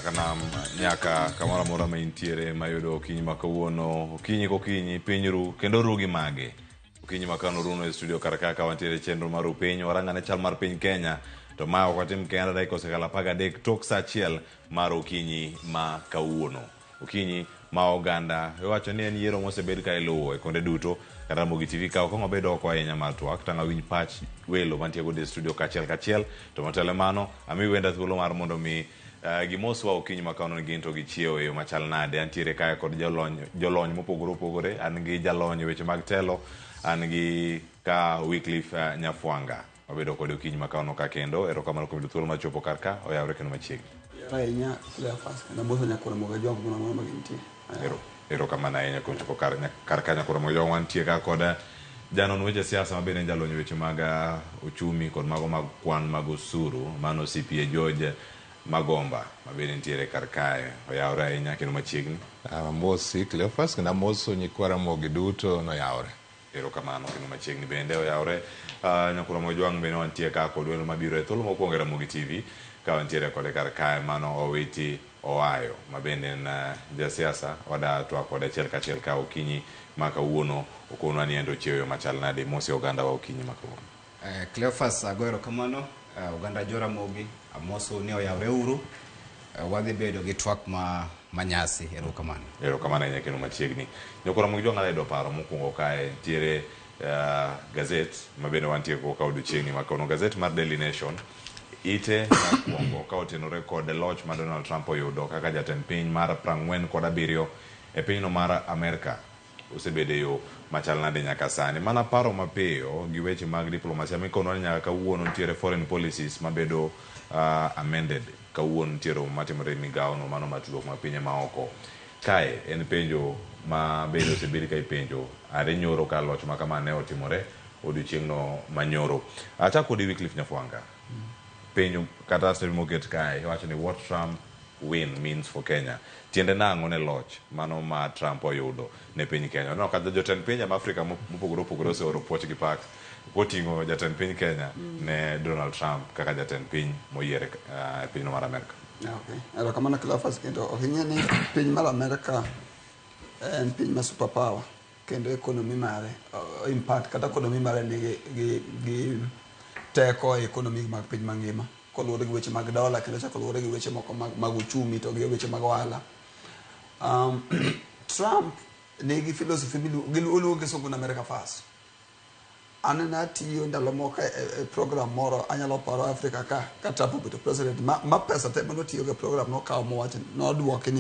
Kanam nyaka kamoro amora ma intiere mayudo okinyi ma kawuono, okinyi kokinyi, piny ru kendo ru gi mage. Okinyi ma kawuono runo e studio kar kaka wantiere e chenro mar Upiny, warang'ane chal mar piny Kenya. To ma ok watim kenda dakika osekalo 13 tok sa achiel mar okinyi ma kawuono. Okinyi ma oganda iwacho ni en yiero mosebed ka iluwo e kuonde duto kata Ramogi TV ka ok wabed oko ahinya mar twak tang' awinj pach welo mantie godo e studio kachiel kachiel to motelo mano ami wenda thuolo mar mondo mi gimoswa okinyi ma kawuono ni gin to gichiewo e yo machal nade. Antiere kae kod jolony mopogore opogore. An gi jalony e weche mag telo, an gi ka Wycliffe Nyafwanga wabedo kode okinyi ma kawuono ka kendo erokamano kuom yudo thuolo mar chopo kar ka oyawre kendo machiegni. Ahinya Cleophas kendo amoso nyakwar Ramogi Ajwang' kumoro amora ma gintie. Erokamano ahinya kuom chopo kar ka nyakwar Ramogi Ajwang'. Wantie ka kod janon weche siasa ma bende en jalony weche mag ochumi kod mago mag kwan mag osuru mano CPA George Magomba ma bende nitiere kar kae. Oyawre ahinya kendo machiegni. Amosi Cleophas kendo amoso nyikwa Ramogi duto noyawre. Erokamano kendo machiegni bende oyawre. Nyakwar Ramogi Ajwang' bende wantie ka kod welo mabiro e thuolo mokwongo e Ramogi TV ka wantiere kode kar kae mano Owiti Owayo ma bende en jasiasa wada twak kode achiel kachiel ka okinyi ma kawuono okonwa ni en to ochiewo yo machal nade. Mosi oganda wa okinyi ma kawuono. Cleophas ago erokamano, oganda jo Ramogi amoso ni oyawre uru. Wadhi bedo gi twak ma manyasi. Erokamano. Erokamano ahinya kendo machiegni. Nyakwar Ramogi Ajwang' ayudo paro mokwongo kae nitiere gazet ma bende wantie go ka odiochieng'ni ma kawuono. Gazet mar Daily Nation ite mokwongo ka otenore kod loch ma Donald Trump oyudo kaka jatend piny mar 47 e pinyno mar Amerka osebedo e yo machal nade nyaka sani. Mana paro mapiyo gi weche mag diplomasia mikonwa ni nyaka kawuono nitiere foreign policies mabedo amended. Kawuono nitie romo matimore e migawo no mano mar tudruok mag pinje maoko. Kae en penjo ma bende osebed ka ipenjo are nyoro ka loch ma kama ne otimore odiochieng' no manyoro. Achak kodi Wycliffe Nyafwanga. Penjo kata statement moket kae iwacho ni what Trump win means for Kenya. Tiende nang'o ne loch mano ma Trump oyudo ne piny Kenya? Waneno ka jotend pinje ma Afrika mopogore opogore oseoro puoch gi pak koting'o jatend piny Kenya ne Donald Trump kaka jatend piny moyier e pinyno mar Amerka. Okay. Erokamano Cleophas kendo ok ing'e ni piny mar Amerka en piny ma super power kendo economy mare impact kata economy mare nigi gi teko e economy mag piny mangima koluwore gi weche mag dola kendo chako luwore gi weche moko mag uchumi to gi weche mag ohala. Trump nigi philosophy oluongo kisungu ni America First. An natiyo ndalo moko e program moro anyalo paro Africa ka Trump obedo president ma pesa te manotiyo go e program nokawo mowacho noduoki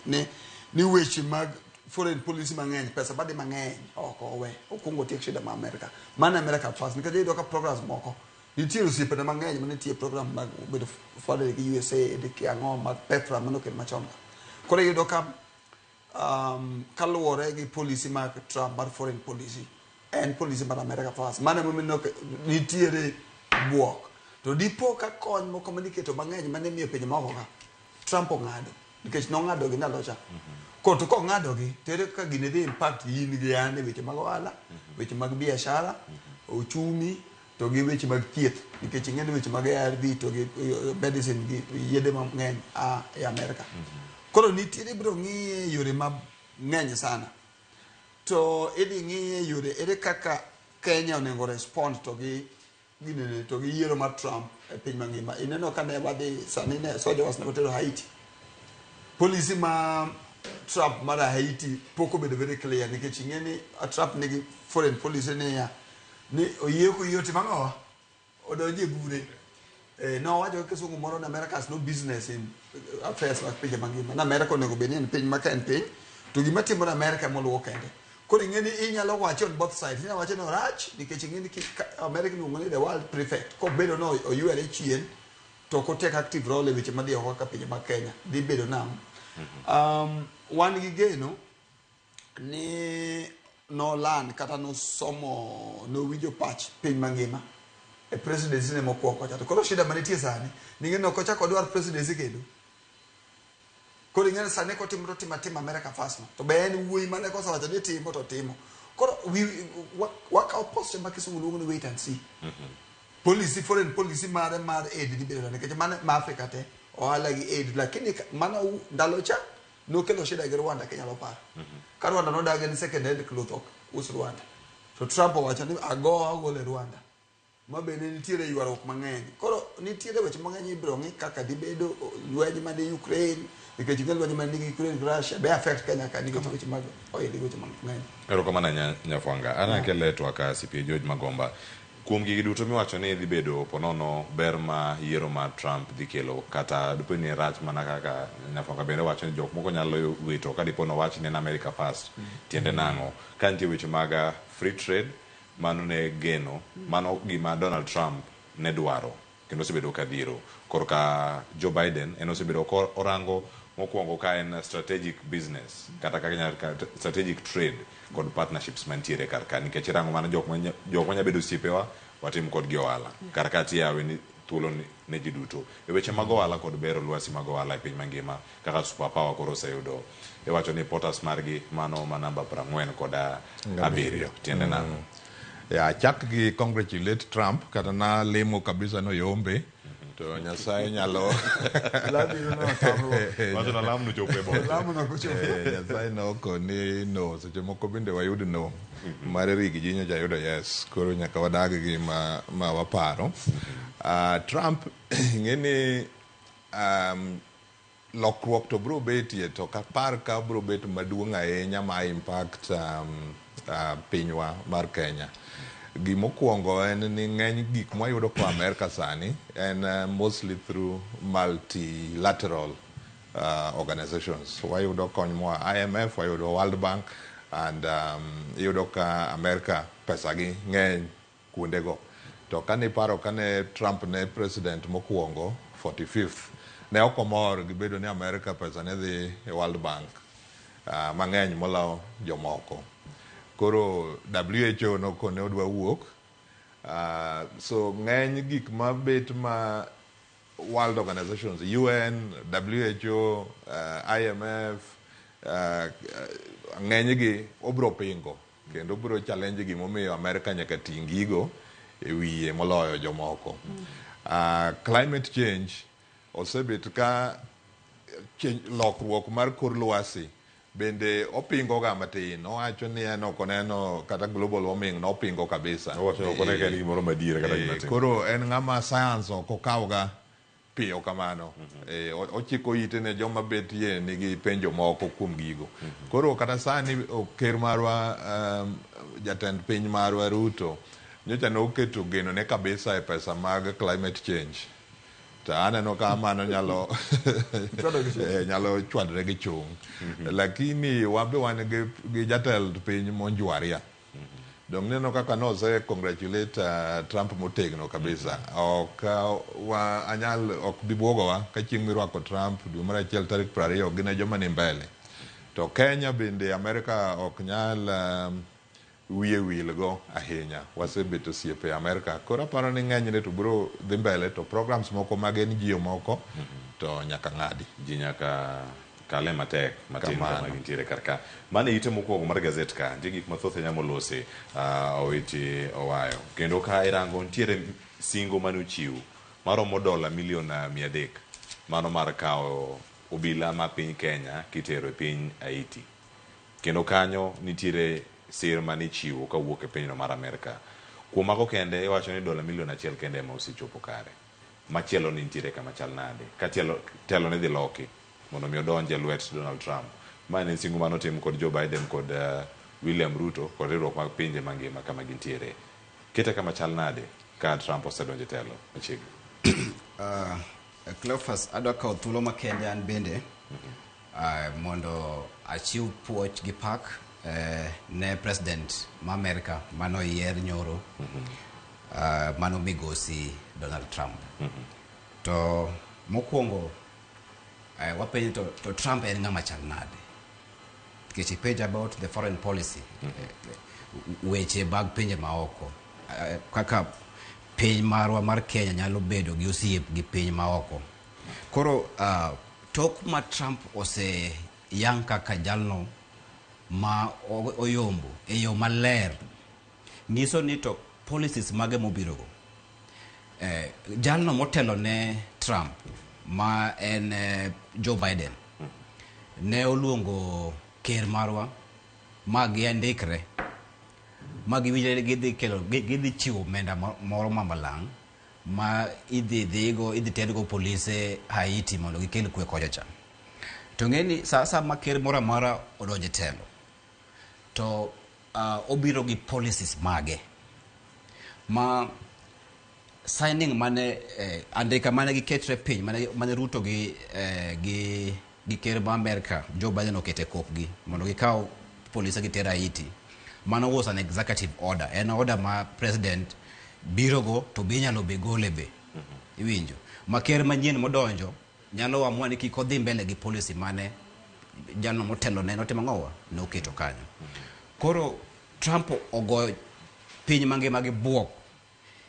ni weche mag foreign policy mang'eny pesa badhi mang'eny oko owe okwongo otiek shida ma America. Mano America First nikech iyudo ka programs moko nitie osiepene mang'eny manitie program mag bedo funded gi USAID ki ang'o mag PEPFAR manokel machon. Koro iyudo ka kaluwore gi policy mag Trump mar foreign policy en policy mar America First. Mano emomiyo nitiere buok. To dipo ka kony moko maniketo mang'eny mane miyo pinje maoko ka Trump ong'ado nikech nong'ado gi ndalo cha. Koro to kong'ado gi to ere kaka gini dhi impact in gi an e weche mag ohala, weche mag biashara, uchumi to gi weche mag thieth nikech ing'e ni weche mag ARV to gi medicine gi yedhe mang'eny a e Amerika. Koro nitiere ibiro ng'iye yore mang'eny sana. To idhi ng'iye yore ere kaka Kenya onego respond to gi ginene to gi yiero mar Trump e piny mangima. Ineno ka ne wadhi sani ne soldiers ne watero Haiti. Policy ma Trump mar Haiti pok obedo very clear nikech ing'e ni Trump nigi foreign policy niya ni oyie koyie otim ang'owa odonje bure. Nowacho gi kisungu moro ni America has no business in affairs mag pinje mangima. Ni America onego bed ni en piny ma ka en piny to gima timore America ema oluwo kende. Koro ing'e ni inyalo wache on both sides. Inyalo wache ni orach nikech ing'e ni America iluongo ni the world prefect. Kobedo ni oywere chien to ok o take active role e weche madhi oko kaka pinje mag Kenya dhi bedo nang'o. Wan gi geno ni nolan kata nosomo nowinjo pach piny mangima e presidency ne mokwongo cha. To koro shida manitie sani ni ng'e ni ok ochak odwar presidency kendo. Koro ing'e ni sani kotimo to otimo atima America First no. To be en wuoyi mane kosewacho ni timo to timo. Koro wakawo posture ma kisungu luongo ni wait and see. Policy, foreign policy mare mar aid dhi bedo nade nikech mano ma Africa te. ohala gi aid, lakini mano ndalo cha nokelo shida gi Rwanda kinyalo paro. Ka Rwanda nodagi ni second hand cloth ok us Rwanda. To Trump owacho ni ago agolo e Rwanda. Ma bende nitiere ywaruok mang'eny. Koro nitiere weche mang'eny ibiro ng'i kaka dibedo lweny mane Ukraine, nikech ing'e lweny mane nigi Ukraine gi Russia be affect Kenya ka nikech weche mag oil gi weche mang'eny. Erokamano Nyafwanga. An akele twak ka CPA George Magomba. Kuom gigi duto miwacho ni dhi bedo ponono ber ma yiero mar Trump dhi kelo kata dipo ni rach mana kaka Nyafwanga bende wacho ni jok moko nyalo wito ka dipo nowach ni en America first. Tiende nang'o? Ka nitie weche mag free trade, mano ne geno, mano gima Donald Trump ne dwaro kendo osebedo ka dhiro. Korka Joe Biden en osebedo ko orango mokwongo ka en strategic business kata kaka strategic trade kod partnerships mantiere kar ka nikech irango mana jok manya bedo osiepewa watim kodgi ohala kar ka tiyawe ni thuolo ne ji duto e weche mag ohala kod bero lwasi mag ohala e piny mangima kaka super power koro oseyudo iwacho ni POTUS margi mano ma namba 47 tiende nang'o? Ya chak gi congratulate Trump kata na lemo kabisa no yombe to Nyasaye nyalo wacho na lam nochopo e boche. Nyasaye nokoni no seche moko bende wayud no mar rigi ji nyocha yudo yes koro nyaka wadag gi ma waparo. Trump ing'e ni lokruok to biro betie to ok apar ka biro bet maduong' ahinya ma impact pinywa mar Kenya. Gimokwongo en ni ng'eny gik mwayudo koa Amerka sani en mostly through multilateral organizations. Wayudo kony moa IMF, wayudo World Bank and iyudo ka Amerka pesa gi ng'eny kuondego. To kane iparo kane Trump ne president mokwongo 45th ne ok omor gi bedo ni Amerka pesa ne dhi e World Bank mang'eny moloyo jomoko. Koro WHO nokone odwa wuok. So ng'eny gik mabet ma world organizations, UN, WHO, IMF, ng'eny gi obro pingo kendo obro challenge gimomiyo Amerka nyaka ting' gigo e wiye moloyo jomoko. Climate change osebet ka lokruok mar kor lwasi bende opingo ga matin. Owacho ni en ok oneno kata global warming nopingo kabisa. Owacho ni ok one ka en gimoro madier kata gima timore. Koro en ng'ama science ok okawga piyo kamano. Ochiko ite ne joma betie nigi penjo moko kuom gigo. Koro kata sani ker marwa jatend piny marwa Ruto nyocha noketo geno ne kabisa e pesa mag climate change. To aneno ka mano nyalo nyalo chwadre gi chung'. Lakini wabe wan gi jatend piny monjwaria. Dong neno kaka nose congratulate Trump motegno kabisa. Ok wa anyal ok bibuogowa ka chieng' mirwako Trump dwe mar achiel tarik 20 gin e joma ni mbele. To Kenya bende Amerika ok nyal wiye wilgo ahinya. Wasebet osiepe Amerika. Koro aparo ni ng'enyne to biro dhi mbele to programs moko mag NGO moko to nyaka ng'adi. Ji nyaka kale matek matin kama gintiere kar ka. Mano e ite mokwongo mar gazet ka. Nitie gik mathoth ahinya molosi Owiti Owayo. Kendo ka irango nitiere singo mane ochiw maromo $300 million mano mar kawo obila ma piny Kenya kitero e piny Haiti. Kendo kanyo nitiere sir mane ichiwo kawuok e pinyno mar Amerka. Kuom mago kende iwacho ni $1 million kende ema osechopo kare. Machielo ni nitiere kama chal nade? Ka telo ne dhi loki mondo mi odonj e lwet Donald Trump. Ma en singo mane otim kod Joe Biden kod William Ruto kod riwruok mag pinje mangima kama gintiere. Kete kama chal nade ka Trump osedonjo e telo machiegni? Cleophas, adwa kawo thuolo makende an bende mondo achiw puoch gi pak ne president ma Amerika manoyier nyoro mano migosi Donald Trump. To mokwongo wapenjo to Trump en ng'ama chal nade? Nikech ipenjo about the foreign policy, weche mag pinje maoko, kaka piny marwa mar Kenya nyalo bedo gi osiep gi piny maoko. Koro tok ma Trump oseyang kaka jalno ma oyombo e yo maler, nyiso ni to policies mage mobirogo. Jalno motelo ne Trump Ma en Joe Biden ne oluongo ker marwa ma giandikre ma giwinjre gidhi kelo gidhi chiwo omenda moro ma malang' ma idhi dhigo idhi tergo polise Haiti mondo gikel kwe kocha cha. To ng'e ni sa asaya ma ker moro amora odonjo e telo to obiro gi policies mage ma signing mane andika mane giketre piny mane Ruto gi gi ker ma Amerika Joe Biden okete kokgi mondo gikaw polise giter Haiti. Mano was an executive order. En order ma president birogo to be inyalo be gole be. Iwinjo. Ma ker manyien modonjo nyalo amua ni kik odhi mbele gi policy mane jalno motelo ne notimo ang'owa noketo kanyo. Koro Trump ogoyo piny mangima gi buok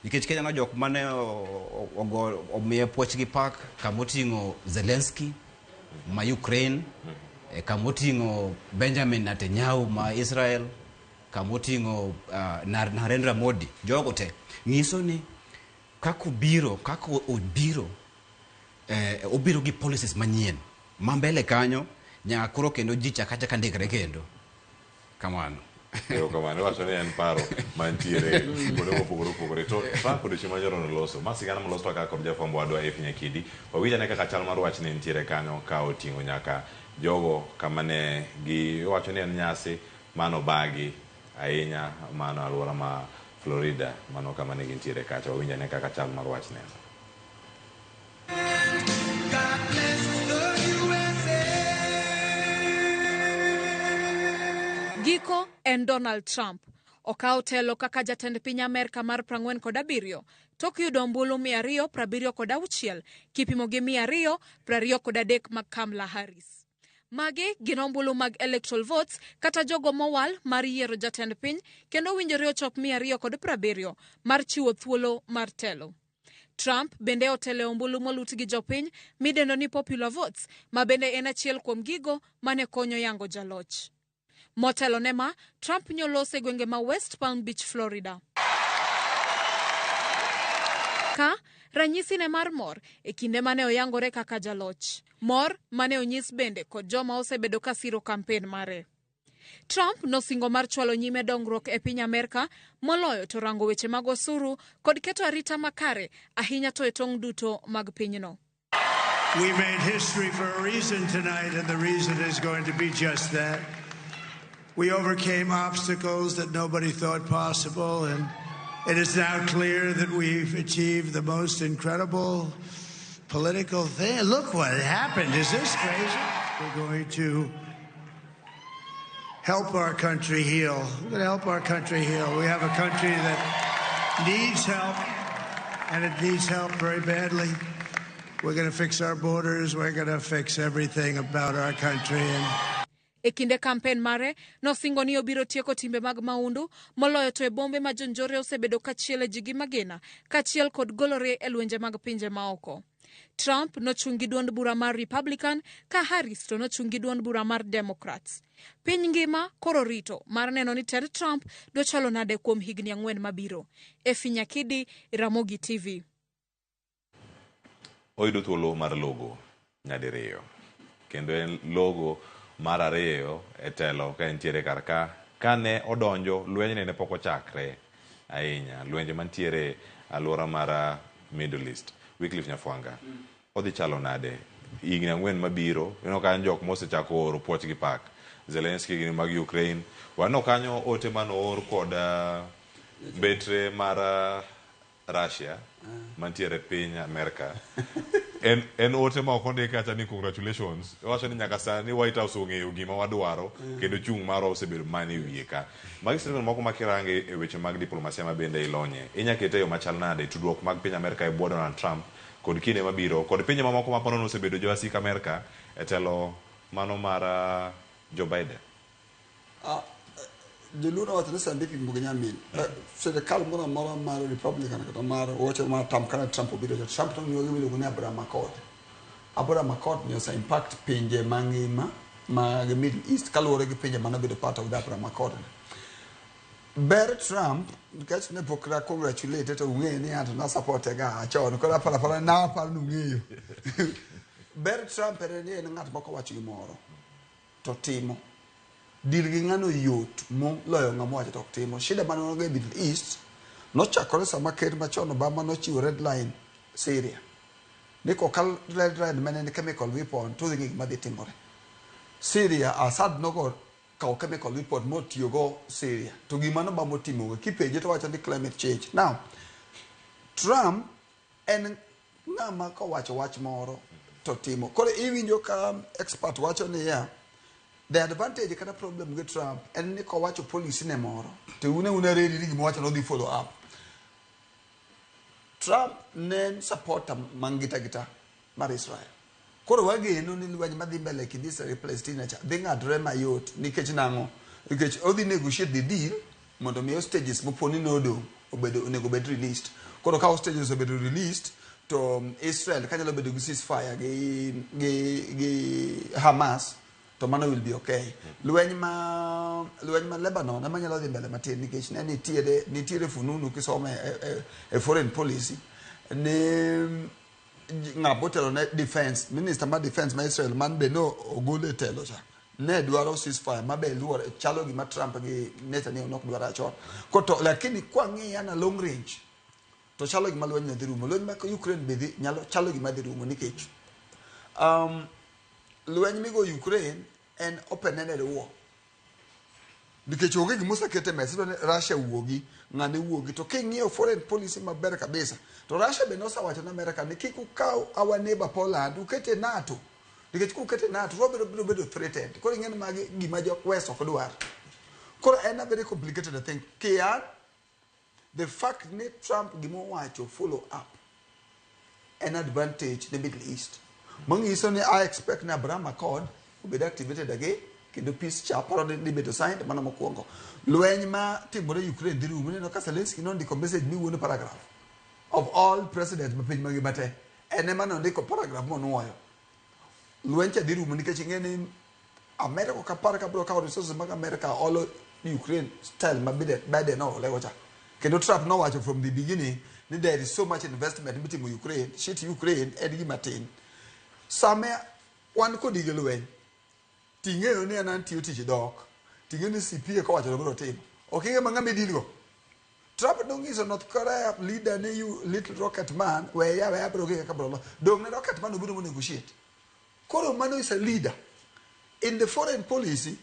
nikech Kenya no jok mane ogo omiye puoch gi pak kamoting'o Zelensky ma Ukraine, kamoting'o Benjamin Netanyahu ma Israel, kamoting'o Narendra Modi. Jogo te nyiso ni kaka obiro obiro gi policies manyien ma mbele kanyo nyaka koro kendo ji chaka chaka ndikre kendo kamano. Erokamano, iwacho ni en paro mantiere kuonde mopogore opogore. To Trump odiochieng' manyoro noloso, ma sigana molos kaka kod jafwambo wadwa F Nyakidi. Wawinj ane kaka chal mar wachni nitiere kanyo ka oting'o nyaka jogo kama ne giwacho ni en nyasi manobagi ahinya mano alwora ma Florida, mano kama ne gintiere kacha. Wawinj ane kaka chal mar wachni. God bless the USA. Giko en Donald Trump. Okawo telo kaka jatend piny Amerka mar 47 tok yudo ombulu 276 kipimo gi 223 mag Kamala Harris. Magi gin ombulu mag electoral votes kata jogo mowal mar yiero jatend piny kendo winjore ochop 270 mar chiwo thuolo mar telo. Trump bende otelo e ombulu molut gi jopiny midendo ni popular votes ma bende en achiel kuom gigo mane konyo yango jaloch. Motelo ne ma, Trump nyoloso e gwenge ma West Palm Beach, Florida. Ka ranyisi ne mar mor e kinde mane oyangore kaka jaloch. Mor mane onyis bende kod joma osebedo ka siro kampen mare. Trump nosingo mar chwalo nyime dongruok e piny Amerka moloyo to rango weche mag osuru kod keto arita makare ahinya to e tong' duto mag pinyno. We made history for a reason tonight, and the reason is going to be just that. We overcame obstacles that nobody thought possible, and it is now clear that we've achieved the most incredible political thing. Look what happened. Is this crazy? We're going to help our country heal. We're going to help our country heal. We have a country that needs help, and it needs help very badly. We're going to fix our borders. We're going to fix everything about our country. And E kinde kampen mare, nosingo ni obiro tieko timbe mag maundu moloyo to e bombe ma jonjore osebedo kachiele ji gi magina kaachiel kod golore e lwenje mag pinje maoko. Trump nochung' gi duond bura mar Republican ka Harris to nochung' gi duond bura mar Democrats. Piny ngima koro rito mar neno ni tend Trump dochalo nade kuom higni 4 mabiro. Effie Nyakidi, Ramogi TV. Oyudo thuolo mar logo nyadiriyo. Kendo en logo mar ariyo e telo ka entiere kar ka. Kane odonjo, lweny ne pok ochakre ahinya. Lwenje mantiere alwora mar Middle East. Wycliffe Nyafwanga, odhi chalo nade? Higni 4 mabiro, ineno kanyo jok mosechako oro puoch gi pak. Zelensky gini mag Ukraine. Waneno kanyo ote manoor kod mbetre mar Russia mantiere piny Amerka. En ote ma ok ondik kacha ni congratulations. Owacho ni nyaka sani White House ong'eyo gima wadwaro kendo chung' marwa osebedo mana e wiye ka. Magi statement moko ma kirange e weche mag diplomasia ma bende ilonye. Inya kete e yo machal nade tudruok mag piny Amerka e bwo Donald Trump kod kinde mabiro kod pinje mamoko ma ponono osebedo jowasik Amerka e telo mano mar Joe Biden. Joluo nowacho ni sande ipimo gi nyamin. Sirikal moro amora mar Republican kata mar wacho mar Trump kane Trump obiro to Trump nong'iyo gima iluongo ni Abraham Accord. Abraham Accord ni ose impact pinje mangima mag Middle East kaluwore gi pinje mane obedo part of the Abraham Accord. Ber Trump, nikech ne pok na congratulate to ung'eyo ni anto na support ga chon, koro aparo apara na aparo ni ung'eyo. Ber Trump en ni en ng'at ma kowacho gimoro to timo. Deal gi ng'ano yot moloyo ng'ama wacho to ok timo. Shida mane wan go e Middle East nochakore sama ker machon Obama nochiwo red line Syria. Ni kokal red line mane en chemical weapon to udhi ng'e gima dhi timore. Syria, Assad nogo kawo chemical weapon motiyogo Syria. To gima Obama otimo kipenje to wacho ni climate change. Now, Trump en ng'ama kowacho wach moro to timo. Koro iwinjo ka expert wacho niya, the advantage kata problem gi Trump en ni kowacho policy ne moro to une une ready ni gima owacho no dhi follow up. Trump ne en supporter mangita gita mar Israel. Koro wageno ni lweny madhi mbele kind Israel gi Palestina cha dhi ng'adore mayot nikech nang'o? Nikech odhi negotiate the deal mondo mi hostages moponi nodong' obedo onego bed released. Koro ka hostages obedo released to Israel kanyalo bedo gi ceasefire gi Hamas to mano will be okay. Lweny ma Lebanon ema nyalo dhi mbele matin nikech ne nitiere fununu kisome e foreign policy ni ng'ama otelo ne defense minister mar defense ma Israel man be no ogol e telo cha ne dwaro ceasefire ma be luore chalo gima Trump gi Netanyahu nok dwaro chon. Koto lakini kwang'iye na long range to chalo gima lweny no dhi rumo. Lweny ma Ukraine be dhi nyalo chalo gima dhi rumo nikech lweny migo Ukraine en open ended war nikech onge gima oseket e mesa. Idwa ni Russia wuogi, ng'ane wuogi, to king'iyo foreign policy maber kabisa to Russia be nosewacho ne America ni kik ukaw our neighbor Poland ukete NATO, nikech kukete NATO to wabiro biro bedo threatened. Koro ing'e ni magi gima jo West ok dwar. Koro en a very complicated thing. Kia the fact ni Trump gimowacho follow up en advantage ne Middle East manyiso ni I expect ni Abraham Accord obed activated again kendo peace cha aparo ni dhi bedo signed. Mano mokwongo. Lweny ma timore Ukraine dhi rumo. Ineno ka Zelensky nondiko message miwuono paragraph of all presidents ma piny mangima te, en ema nondiko paragraph monuoyo lweny cha dhi rumo nikech ing'e ni America ok apar ka biro kawo resources mag America olo Ukraine style ma Biden noolego cha. Kendo Trump nowacho from the beginning ni there is so much investment mitimo Ukraine. Shit, Ukraine en gima tin sama wan kodi gi lweny ting'eyo ni an antiyo tich dok ting'eyo ni CPA kowacho to biro timo ok ing'e ma ng'ama idil go. Trump nonyiso North Korea leader ni, "You little rocket man, weya weya biro ng'e kaka biro lo dong' ne rocket man obiro mo negotiate." Koro mano is a leader in the foreign policy.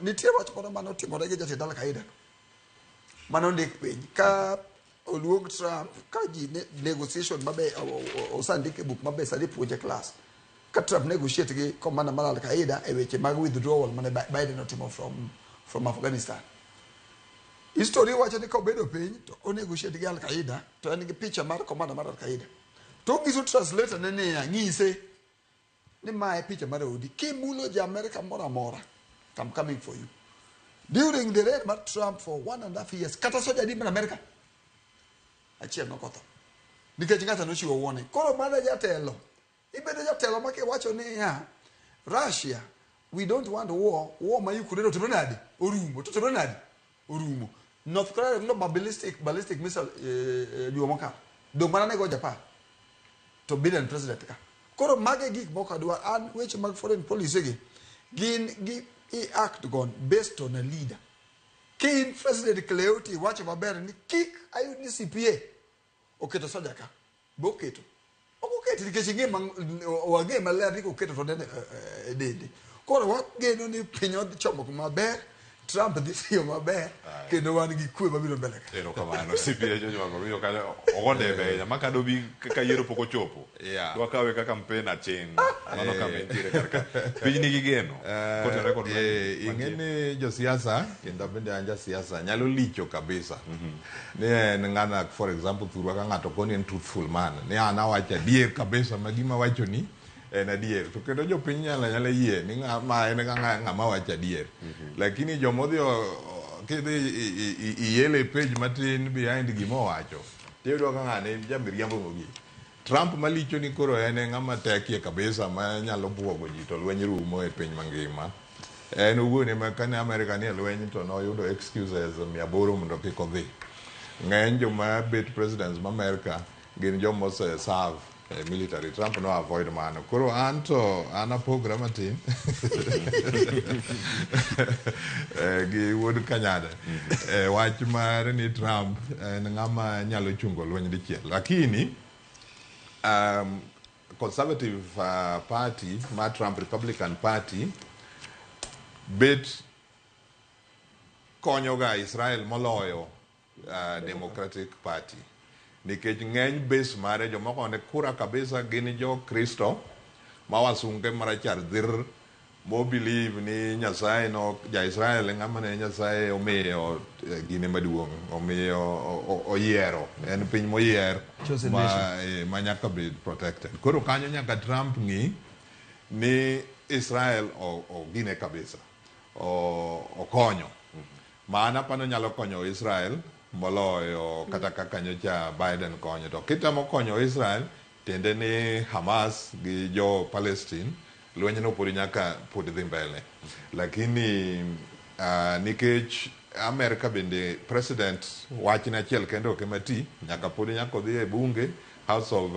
Nitie wach moro manotimore gi jatend Al-Qaeda manondik piny ka oluong Trump ka ji negotiation mabe osandik e buk mabe sani puonje class ka Trump negotiate gi commander mar Al-Qaeda e weche mag withdrawal mane Biden otimo from Afghanistan. History wacho ni kobedo piny to o negotiate gi Al-Qaeda to en gi picha mar commander mar Al-Qaeda to onyiso translator ne niya, "Ng'ise ni mae picha mar odi, kimulo ja Amerika moro amora, I'm coming for you." During the reign mar Trump for 1.5 years, kata soja adi mar Amerika achiel nokotho nikech ng'ato nochiwo warning. Koro mana jatelo ibedo jatelo ma kiwacho niya, "Russia, we don't want war." War ma Ukraine otimre nade orumo to timre nade orumo. North Korea no ballistic missile juma mokalo dong' mana nego Japan to Biden president ka. Koro mage gik moko adwar an weche mag foreign policy gi gin gi i act gone based on a leader. Ka in president Cleo iwacho maber ni kik ayud ni CPA oketo soja ka be oketo ok oketo nikech ing'e wang'e maler ni koketo to nene e dende. Koro wageno ni piny odhi chomo kuma maber, Trump dhi tiyo maber kendo wan gi kwe mabiro mbele ka. Erokamano CPA George Wang'o kanyo ogo debe ahinya ma kadobi ka yiero pok ochopo. Dwakawe kaka mpena aching' mano kama entiere kar ka piny nigi geno kotenore kod ing'e ni josiasa kendo bende an jasiasa nyalo licho kabisa ni en ng'ana. For example, thurwa ka ng'ato koni en truthful man ni an awacho adier kabisa ma gima awacho ni en adier to kendo jopiny nyalo anyala yie ni ng'ama en ng'ama wacho adier, lakini jomodhi kidhi iyele page matin behind gima owacho tiyudo ka ng'ani jamiriambo mogik. Trump malicho ni koro en e ng'ama tekie kabisa ma nyalo buogo ji to lweny rumo e piny mangima. En owuon ema kane Amerika nie lweny to noyudo excuses 800 mondo kik odhi. Ng'eny joma bet presidents ma Amerika gin joma ose serve e military. Trump no avoid mano. Koro an to an apogra matin gi wuod Kanyada wach mar ni Trump en ng'ama nyalo chungo lweny dichiel. Lakini Conservative Party ma Trump, Republican Party bet konyoga Israel moloyo Democratic Party, nikech ng'eny base mare jomoko ne kura kabisa gin jo Kristo ma wasunge marachar dhir mo believe ni Nyasaye no ja Israel ng'ama ne Nyasaye omiyo gine maduong' omiyo oyiero en piny moyier ma nyaka bed protected. Koro kanyo nyaka Trump ng'i ni Israel ogine kabisa okonyo. Mana pano nyalo konyo Israel moloyo kata kaka nyocha Biden konyo. To kitemo konyo Israel tiende ni Hamas gi jo Palestine lweny no pod nyaka pod dhi mbele. Lakini nikech Amerika bende president wachne achiel kende ok ema ti, nyaka pod nyaka odhi e bunge, House of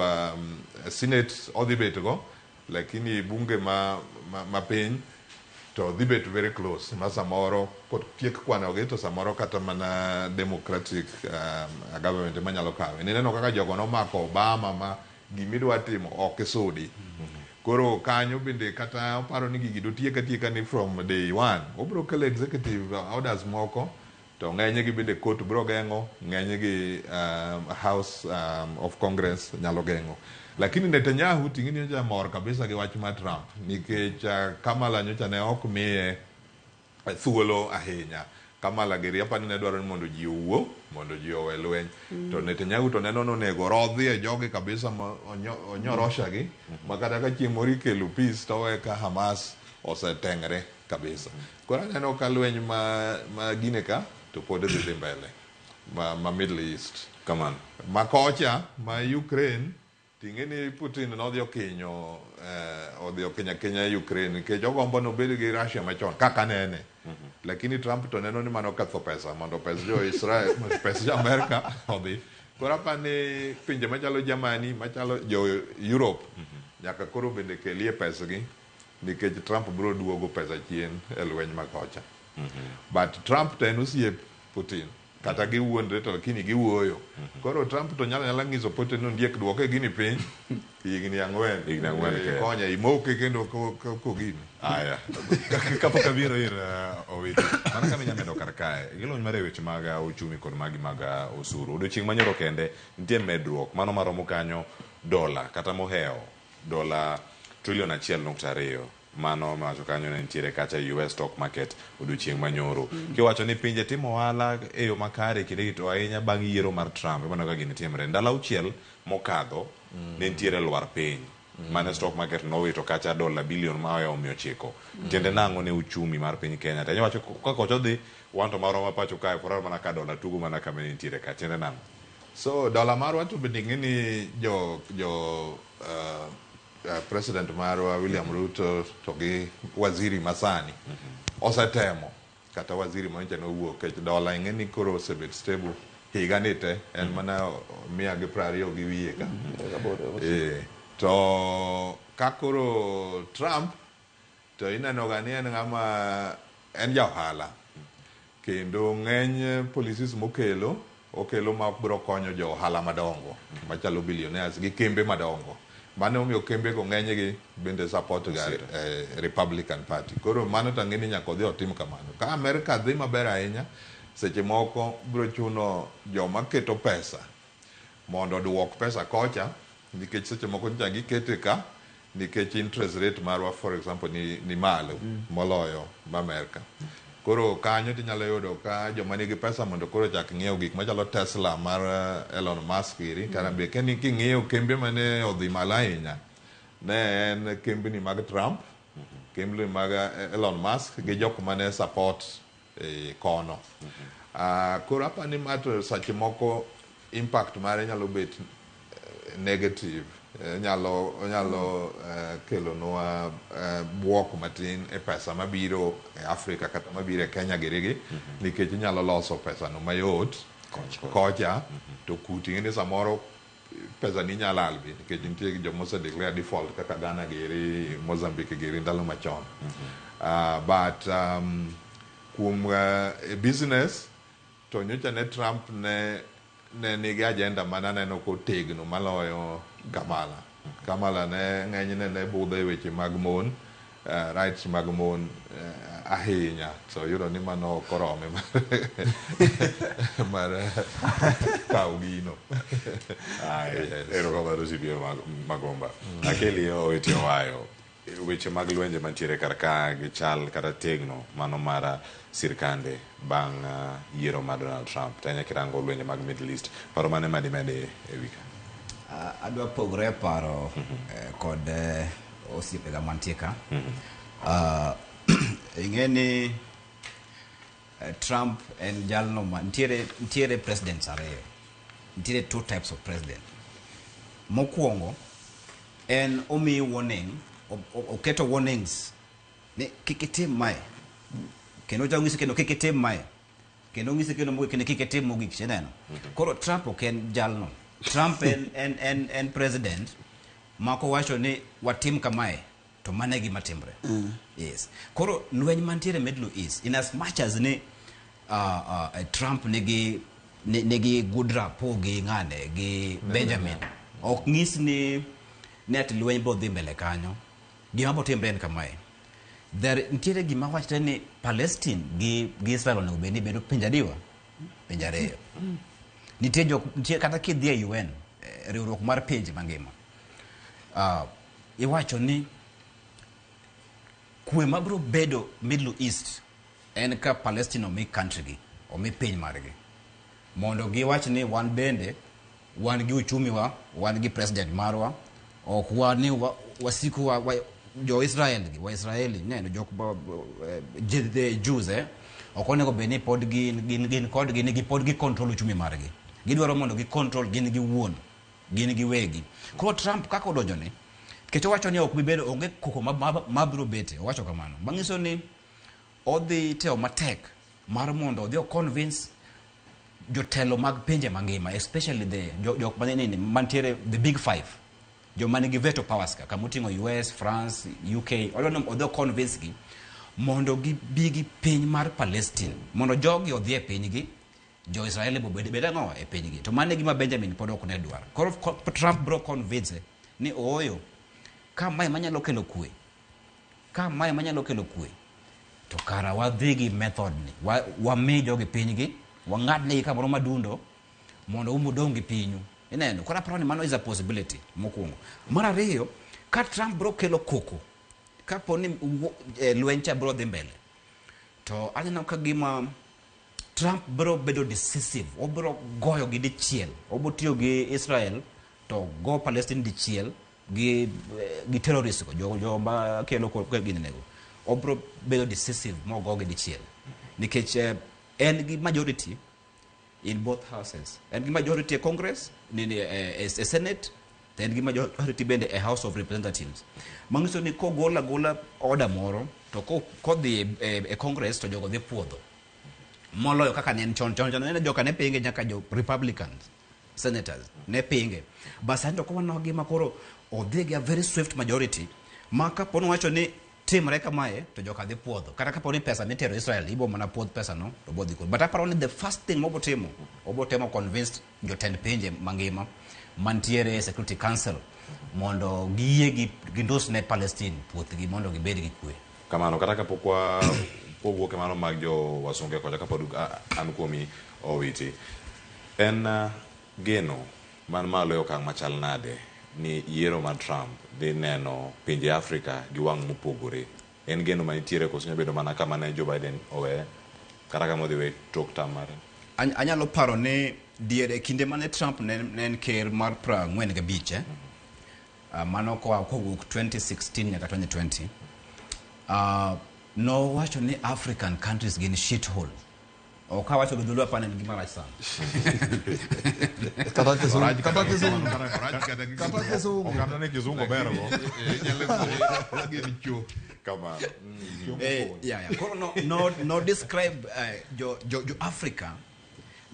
Senate odhi bet go, lakini bunge ma piny to dhi bet very close ma samoro kotiek kwanogi to samoro kata mana Democratic government ema nyalo kawe. Nineno kaka jogo nomako Obama ma gimidwa timo ok isudi. Koro kanyo bende kata oparo ni gigi dotiek atieka ni from day one. Obro kelo executive orders moko to ng'enygi bende court bro geng'o, ng'enygi House of Congress nyalo geng'o. Lakini Netanyahu ting'e ni nyocha mor kabisa gi wach mar Trump nikech Kamala nyocha ne ok miye thuolo ahinya. Kamala giri apani ne dwaro ni mondo ji owuo, mondo ji owe lweny. To Netanyahu to neno nonego rodhi e jogi kabisa ma onyorosha gi ma kata ka chieng' moro ikelo peace to owe ka Hamas osetengre kabisa. Koro aneno ka lweny ma gine ka to pod dhi mbele ma Middle East. Kamano. Ma kocha ma Ukraine ting'e ni Putin nodhi okinyo odhi okinyo akinya Ukraine nikech ogombo nobed gi Russia machon kaka nene. Lakini Trump to neno ni mano ketho pesa mondo pes jo Israel, pes jo Amerika odhi. Koro apani pinje machalo Germany, machalo jo Europe nyaka koro bende kelie pesgi nikech Trump biro duogo pesa chien e lweny ma kocha. But Trump to en osiep Putin. Kata giwuondre to lakini giwuoyo. Koro Trump to nyalo nyala nyiso Putin ni ondiek duoke gini piny higni 4. Higni 4 kende. Konye imoke kendo kogini. Aya. Kapok abiro ir Owiti. Mana kama inyalo medo kar kae. Gilony mar e weche mag uchumi kod magi mag osuru. Odiochieng' manyoro kende nitie medruok mano maromo kanyo dola kata mohewo dola trilion 1.2. Mano mawacho kanyo ne nitiere kacha US stock market odiochieng' manyoro. Kiwacho ni pinje timo ohala e yo makare kindegi to ahinya bang' yiero mar Trump ema ka gini timre. Ndalo 6 mokadho ne nitiere lwar piny. Mane stock market nowito kacha dola bilion ma omiyo 9. Tiende nang'o ne uchumi mar piny Kenya. To iwacho ka kocha odhi wan to marwa ma pacho kae pora mana ka dola tugo mana kama nitiere ka. Tiende nang'o? So dola marwa to bende ing'e ni jo president marwa William Ruto to gi waziri masani osetemo kata waziri manyocha nowuok kech dola ing'e ni koro osebet stable higa ni te en mana 120 gi wiye ka. To ka koro Trump to ineno ga ni en ng'ama en ja ohala kendo ng'eny policies mokelo okelo ma ok biro konyo jo ohala madongo machalo billionaires gi kembe madongo. Mano omiyo kembe go ng'enygi bende support ga Republican Party. Koro mano to ang'e ni nyaka odhi otim kamano. Ka Amerika dhi maber ahinya, seche moko biro chuno joma keto pesa mondo oduok pesa kocha nikech seche moko nyocha gikete ka nikech interest rate marwa for example ni malo moloyo ma Amerika. Koro kanyo tinyalo yudo ka joma nigi pesa mondo koro chak ng'iewo gik machalo Tesla mar Elon Musk iri. Kara be keni king'iyo kembe mane odhi malo ahinya ne en kembni mag Trump, kembni mag Elon Musk gi jok mane support kono. Koro apani ma to seche moko impact mare nyalo bet negative. Onyalo kelonwa buok matin e pesa mabiro e Afrika kata mabiro e Kenya girigi, nikech inyalo loso pesa no mayot kocha to kuti ing'e ni samoro pesa ni nyalo lal be, nikech nitie joma ose declare default kaka Ghana giri, Mozambique giri ndalo machon. But kuom e business to nyocha ne Trump ne nigi agenda mananeno kotegno maloyo Kamala. Kamala ne ng'enyne ne budho e weche mag mon, rights mag mon ahinya, to yudo ni mano ok orome mar kawo gino. Aya, Yes. erokamano CPA Magomba. Akeli owete owayo weche mag lwenje mantiere kar ka gi chal kata tegno mano mar sirkande bang' yiero mar Donald Trump. Tanya kirango lwenje mag Middle East, paro mane madimede e wi ka? Adwa pogore e paro kod osiepega mantie ka. Ing'e ni Trump en jalno ma nitiere presidents ariyo. Nitiere two types of president. Mokwongo en omiyi warning, oketo warnings ni kik itim mae. Kendo ochako onyisi kendo kik itim mae. Kendo onyisi kendo mogik ni kik itim mogik, ineno. Koro Trump ok en jalno. Trump en president ma kowacho ni watim kamae to mano e gima timre. Yes. Koro lweny mantiere Middle East, in as much as ni Trump nigi good rapport gi ng'ane gi Benjamin, ok nyis ni ati lweny biro dhi mbele kanyo. Gima biro timre en kamae. There nitiere gima wachre ni Palestine gi Israel onego bed ni bedo pinje adiwa? Pinje ariyo. Nitie jok nitie kata kidhi e UN, riwruok mar pinje mangima. Iwacho ni kwe mabiro bedo Middle East en ka Palestine omi country gi, omi piny margi. Mondo giwach ni wan bende wan gi uchumi wa, wan gi president marwa, ok wan ni wasiku wa jo Israel gi, wa Israeli, neno jok the Jews ok onego bed ni pod gin kodgi ni pod gi control uchumi margi. Gidwaro mondo gi control gin gi wuon, gin giwegi. Koro Trump kaka odonjo ni, nikech owacho ni ok bi bedo onge koko mabiro bete, owacho kamano. Manyiso ni odhi temo matek mar mondo odhi o convince jotelo mag pinje mangima, especially the jok manini mantiere the big five, joma nigi veto powers ka kamoting'o US, France, UK, odwa ni odhi o convince gi mondo gibi gi piny mar Palestine, mondo jogi odhi e pinygi, jo Israel bo bed ang'o e pinygi. To mano e gima Benjamin pod ok ne dwar. Koro Trump bro convince ni ooyo, ka mae manyalo kelo kwe, ka mae manyalo kelo kwe, to kara wadhi gi method ni wami jogi pinygi, wang'ad negi kamoro madundo mondo umudong' gi pinyu. Ineno, koro aparo ni mano is a possibility mokwongo. Mar ariyo, ka Trump bro kelo koko, kapo ni lweny cha bro dhi mbele, to aneno ka gima Trump bro bedo decisive, obro goyo gi dichiel, obro tiyo gi Israel to go Palestine dichiel gi terrorist go, jo ma kelo gini nego. Obro bedo decisive mogogi dichiel. Nikech en gi majority in both houses. En gi majority e Congress, nini, e Senate, to en gi majority bende e House of Representatives. Manyiso ni kogolo agola order moro, to kodhi e Congress to jogo dhi puodho. Moloyo kaka ne en chon chon chon ne joka ne pinge, nyaka jo Republicans senators ne pinge. But sani to kowaneno gima koro odhi gi a very swift majority ma kapo nowacho ni timre kamae to joka dhi puodho. Kata kapo ni pesa mitero Israel ibo mana puodh pesa no to bodhi kod. But aparo ni the first thing mobo timo, obo temo convince jotend pinje mangima mantiere e Security Council mondo giyie gi gindos ne Palestine puothgi mondo gibed gi kwe. Kamano kata kapok wa wawuok e mano mag jo wasunge kocha, kapod an kuomi Owiti, en geno man malo e okang' machal nade ni yiero mar Trump dhi neno pinje Afrika gi wang' mopogore? En geno manitiere koso nyalo bedo mana kama ne Joe Biden oweye kata kama odhi we tok tam mare? Anyalo paro ni diere kinde mane Trump ne en ker mar 45, mano koa kowuok 2016 nyaka 2020, nowacho ni African countries gin shithole. Ok awacho gi dholuo apani en gima rach sana. Kata kisungu, kata kisungu. Orach kata gi Kata kisungu. Okata ni kizungu bergo. Inyalo gin cho. Kamano. Yeah. Koro no describe jo Africa.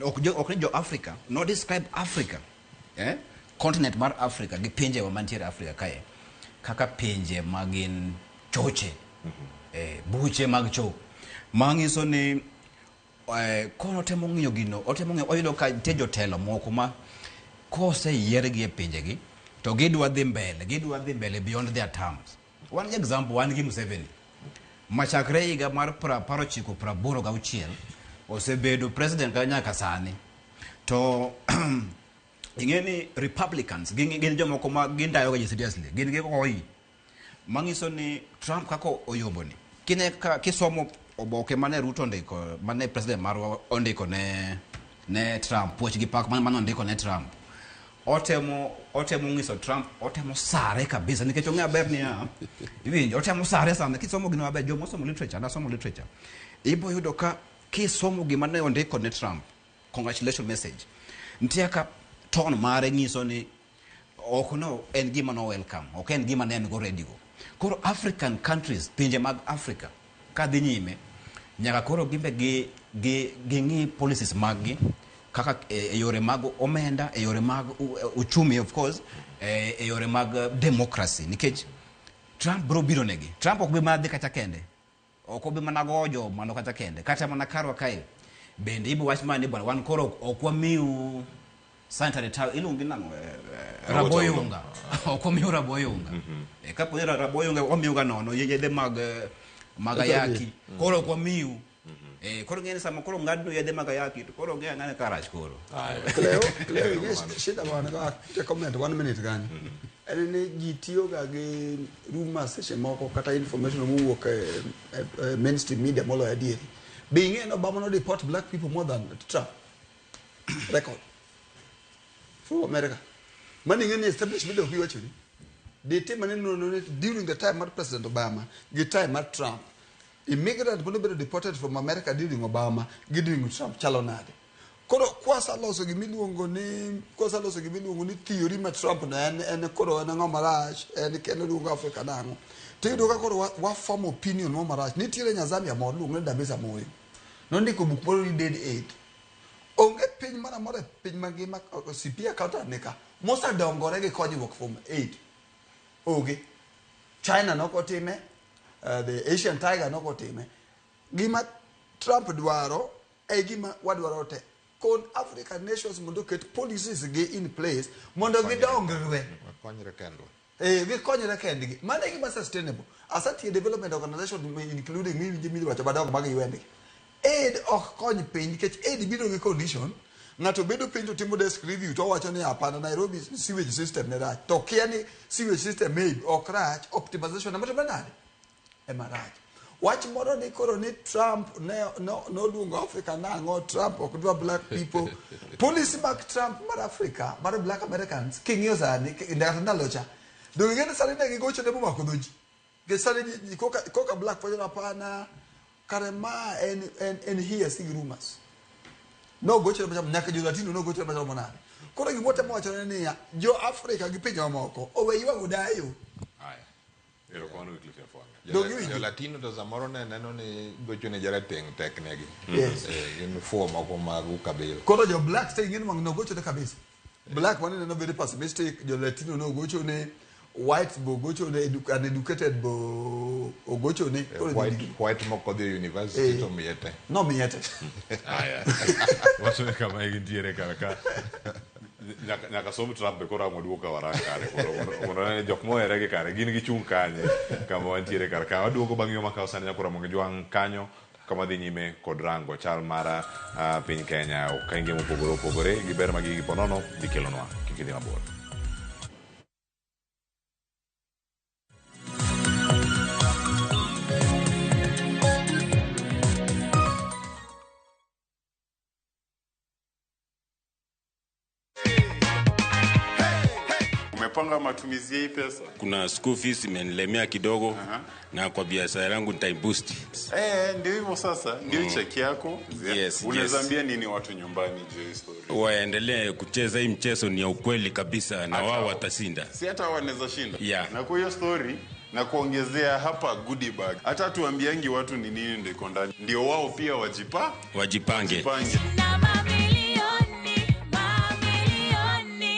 Ok ni jo Africa, no describe Africa. Continent mar Africa gi pinje wa mantiere Africa kae kaka pinje ma gin choche. Buche mag cho. Mangiso ni kono temo ng'iyo gino, otemo ng'iyo oyudo ka nitie jotelo moko ma koseyiergi e pinjegi to gidwa dhi mbele, gidwa dhi mbele beyond their terms. Wan gi example, wan gi Museveni machakre higa mar 1986 osebedo president ka nyaka sani. To ing'e ni Republicans gin jomoko ma gindayo ga ji seriously, gin gi oi manyiso ni Trump kaka oyombo ni kine ka kisomo oboke mane Ruto ondiko, mane president marwa ondiko ne Trump, puoch gi pak mane ondiko ne Trump, otemo nyiso Trump, otemo sare kabisa nikech ong'eyo maber niya, iwinjo, otemo sare sana. Kisomo gino maber, joma osomo literature, nasomo literature, ibo yudo ka kisomo gima ne ondiko ne Trump, congratulation message, nitie ka tone mare nyiso ni ok no en gima no welcome, ok en gima ne en go ready go. Koro African countries, pinje mag Africa kadhi nyime, nyaka koro gimbe gi ng'i policies mag gi kaka e yore mag omenda, e yore mag uchumi of course, e yore mag democracy, nikech Trump bro biro negi. Trump ok bi mana dhi kacha kende, ok obi mana gojo mano kacha kende, kata mana karwa kae bende ibo wach mana ni bwana wan koro ok wamiu sanitary towel, iluongo gi nang'o? Raboyunga. Ok wamiu raboyunga. Kapo ni raboyunga wamiu ga nono yedhe mag ayaki, koro ok wamiu. Koro ng'eni sama koro ng'adno yedhe mag ayaki to koro ng'e ang'ane karach koro. Cleo, ing'e shida wan go, te comment 1 minute gani. En ni ji tiyo ga gi rumors seche moko kata information mowuok e mainstream media moloyo adieri. Be ing'e ni Obama no deport black people more than Trump? Record. From America. Mano ing'e ni establishment media ok iwacho ni. Ditim ane nonro ni during the time mar President Obama gi time mar Trump, immigrant mane deported from America during Obama gi during Trump chalo nade? Koro kwasaloso gimiluongo ni, kwasaloso gimiluongo ni theory ma Trump no en koro en ang'o marach, en kendo luongo Africa nang'o. To iyudo ka koro wa form opinion mo marach. Nitiere nya Zambia moro iluongo ni Dambisa Moyo. Nondiko buk moro ni Dead Aid. Onge piny moro amora e piny mangima, CPA accountant nika, mosedongore gi konyruok from aid. Onge. China nokotime, the Asian Tiger nokotime. Gima Trump dwaro e gima wadwaro te. Kon African nations mondo oket policies gi in place mondo gidongre. Wakonyre kendwa. Gikonyre kendgi. Mano e gima sustainable. Asatiyo development organization including miwinjo miwacho madongo mag UN gi. Aid ok kony piny nikech aid biro gi condition. Ng'ato bedo piny to timo desk review to owacho ni hapana, Nairobi sewage system ne rach. To kia ni sewage system maybe ok rach, optimization ema timore nade? Ema rach. Wach moro ni koro ni Trump ne noluongo Africa nang'o, Trump ok dwa black people. Policy mag Trump mar Africa, mar black Americans, king'iyo sani, kata ndalo cha. Donge ing'e ni sani ne gigocho ne momako dho ji. Nikech sani ji koka black wacho ni hapana, kare ma en hearsay rumors. Nogocho ne machalo nyaka jo Latino nogocho ne machalo manade. Koro gima watemo wacho ne niya, jo Africa gi pinje mamoko owe ywago dayo. Aya. Erokamano Wycliffe Nyafwanga. Donge iwinjo? Jo Latino to samoro ne neno ni gocho ne jarateng' tek negi. Yes. Gin fuwo moko mag ukabila. Koro jo blacks te ing'e ni wang' nogocho ne kabisa. Black mane neno very pessimistic, jo Latino nogocho ne, white bo gocho ne, uneducated bo ogocho ne. Koro White moko dhi e university to miye te. No miye te. Aya. Wacho ni kama e gintiere kar ka. Nyaka som Trump be koro ang' waduog ka warang kare koro mondo wane ni jok mohere gi kare gin gichung' kanye kama wantiere kar ka. Waduogo bang' yo makawo sani nyakora mondo jwang' kanyo kama dhi nyime kod rango chal mar piny Kenya okenge mopogore opogore gi ber ma gigi ponono dhi kelonwa. Kik idhi mabor. Umepanga matumizi ya hii pesa? Kuna school fees imenilemea kidogo. Na kwa biashara yangu nitaiboost. Ndio hivyo sasa, ndio cheki yako. Yes, Unaweza ambia nini watu nyumbani juu ya story? Waendelee kucheza hii mchezo, ni ya ukweli kabisa na wao watashinda. Si hata wanaweza shinda. Yeah. Na kwa hiyo story na kuongezea hapa goodie bag. Hata tuambiangi watu ni nini ndio iko ndani. Ndio wao pia wajipange. Na mamilioni, mamilioni.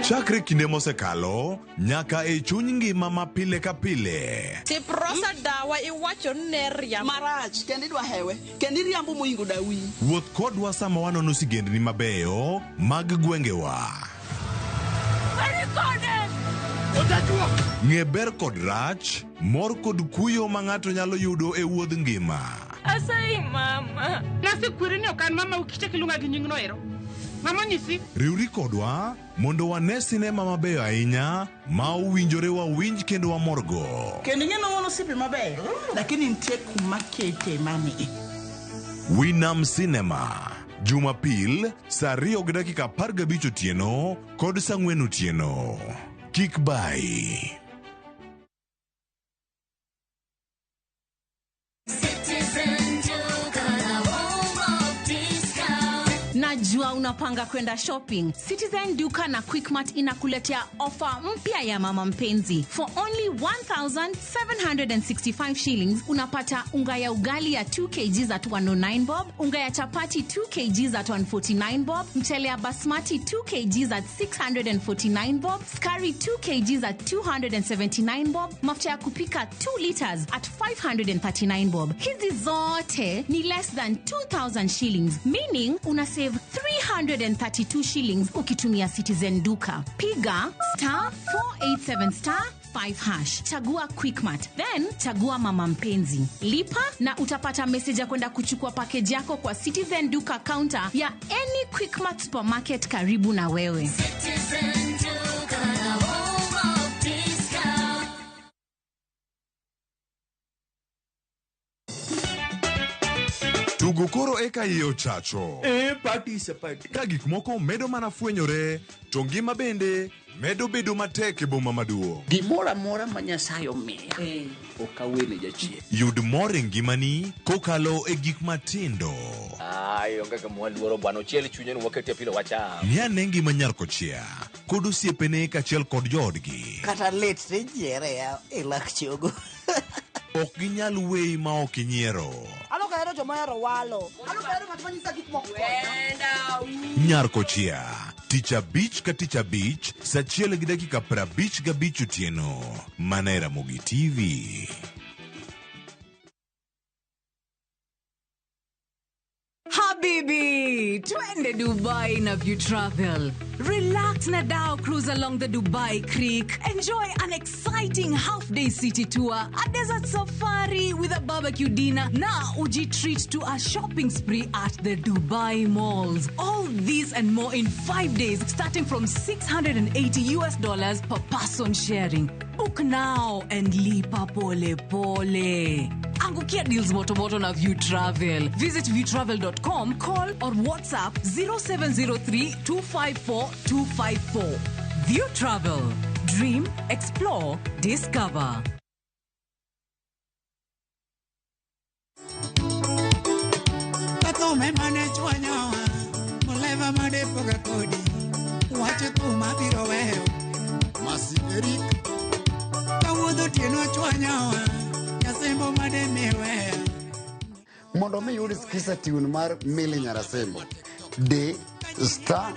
Chakre kinde mosekalo nyaka e chuny ngima ma pile ka pile. Tiprosa dawa iwacho ni riambo marach kendo idwa hewe kendo iriambo moingo dawi. Wuoth kodwa sama wanono sigendni mabeyo mag gwengewa. Ng'e ber kod rach, mor kod kuyo ma ng'ato nyalo yudo e wuodh ngima. Asayi mama. Nasekweri ni ok an mama ukichak iluonga gi nyingno ero. Mama nyisi. Riwri kodwa mondo wane sinema mabeyo ahinya ma owinjore wawinj kendo wamorgo. Kendo ing'e ni wan osiepe mabeyo, lakini nitie kuma kete mani. Winam Cinema, Jumapil saa 2:15 otieno kod saa 4 otieno. Kik bai. Najua unapanga kwenda shopping. Citizen Duka na Quickmart inakuletea ofa mpya ya mama mpenzi. For only 1,765 shillings unapata unga ya ugali ya 2 kg at 109 bob, unga ya chapati 2 kg at 149 bob, mchele ya basmati 2 kg at 649 bob, sukari 2 kg at 279 bob, mafuta ya kupika 2 liters at 539 bob. Hizi zote ni less than 2,000 shillings, meaning una save 332 shillings ukitumia Citizen Duka. Piga star 487 star 5 hash. Chagua Quickmart, then chagua mama mpenzi. Lipa na utapata message ya kwenda kuchukua package yako kwa Citizen Duka counter ya any Quickmart supermarket karibu na wewe. Citizen Duka, the home of discount. Tugo koro eka iye ochacho. Party is a party. Ka gik moko medo mana fwenyore, to ngima bende medo bedo matek e boma maduong'. Gimoro amora ma Nyasaye omiya, ok awene jachien. Yud mor e ngimani kokalo e gik matindo. Ai, onge kama waluoro bwana, ochiel chunye ni wakete pilo wacham. Ng'i ane ngima nyar kochia kod osiepene kaachiel kod joodgi. Kata lit tijiere e lak chogo. Ok ginyal weyi ma ok inyiero. Aloka hero joma ohero walo. Aloka hero ng'at manyisa gik moko. Nyar kochia, tich abich ka tich abich, saa 1:55 otieno, mana e Ramogi TV. Habibi, twende Dubai na View Travel. Relax na dhow cruise along the Dubai Creek. Enjoy an exciting half-day city tour, a desert safari with a barbecue dinner, na uji treat to a shopping spree at the Dubai malls. All this and more in 5 days, starting from $680 US per person sharing. Book now and lipa pole pole. Angukia deals moto moto na View Travel. Visit viewtravel.com, call or WhatsApp 0703 254 254. View Travel. Dream, explore, discover. Kathome mane chwanyowa, muleva madepoga kodi, wacho thum abiro weyo. Masi Eric. Kawuodho otieno chwanyowa, nyasembo made miweya. Mondo mi yud skiza tune mar Milly Nyarasembo, D star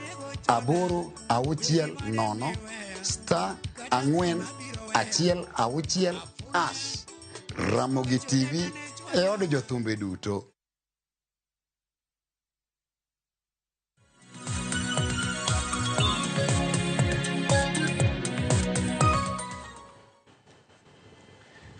8 6 0 star 4 1 6 hash. Ramogi TV e od jothumbe duto.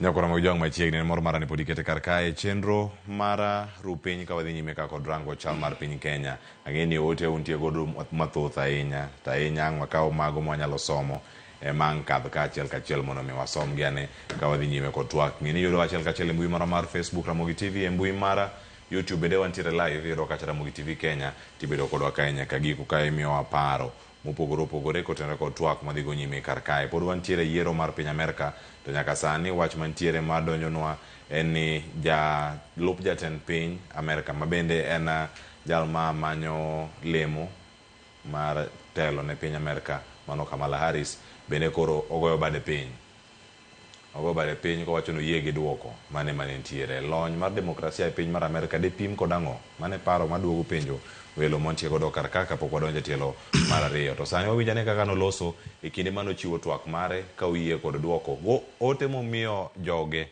Nyakora mag jwang' machiegni en mor mara ni pod ikete kar kae chenro mara ru piny ka wadhi nyime ka kod rango chal mar piny Kenya. Ang'e ni ote untie godo mathoth ahinya, to ahinya ang' wakaw mago mwanyalo somo ema ang' kadh ka achiel kachiel mondo mi wasom gi ane ka wadhi nyime kod twak. Ng'e ni yudo achiel kachiel e mbui mara mar Facebook Ramogi TV, e mbui mara YouTube bende wantiere live iyudo kacha Ramogi TV Kenya tibedo kodwa kae nyaka giko ka imiyowa paro mopogore opogore kotenore kod twak madhigo nyime kar kae. Pod wantiere yiero mar piny Amerka to nyaka sani wach mantiere madonjonwa en ni jalup jatend piny Amerka ma bende en jal ma manyo lemo mar telo ne piny Amerka mano Kamala Harris bende koro ogoyo bade piny. Ogoyo bade piny kowacho ni oyie gi duoko mane mane nitiere. Lony mar demokrasia e piny mar Amerka dipim kod ang'o? Mane paro maduogo penjo welo mantie godo kar ka kapok wadonjo e tielo mar ariyo. To sani wawinj ane kaka noloso e kinde mane ochiwo twak mare ka oyie kod duoko. Go ote momiyo joge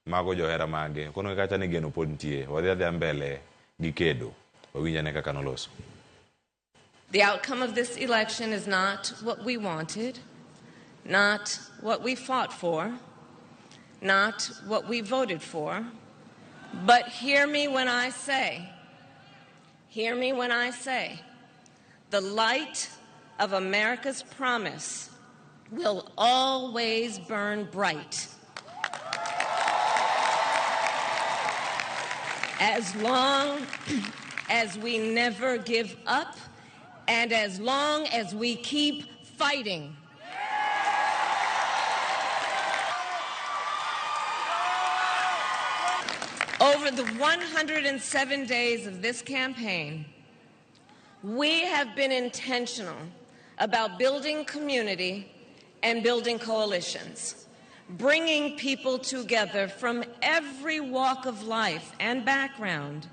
mago johera mage. Kono kacha ni geno pod nitie. Wadhi adhiya mbele gi kedo. Wawinj ane kaka noloso. The outcome of this election is not what we wanted, not what we fought for, not what we voted for, but hear me when I say, hear me when I say, the light of America's promise will always burn bright. As long as we never give up and as long as we keep fighting. Over the 107 days of this campaign, we have been intentional about building community and building coalitions, bringing people together from every walk of life and background,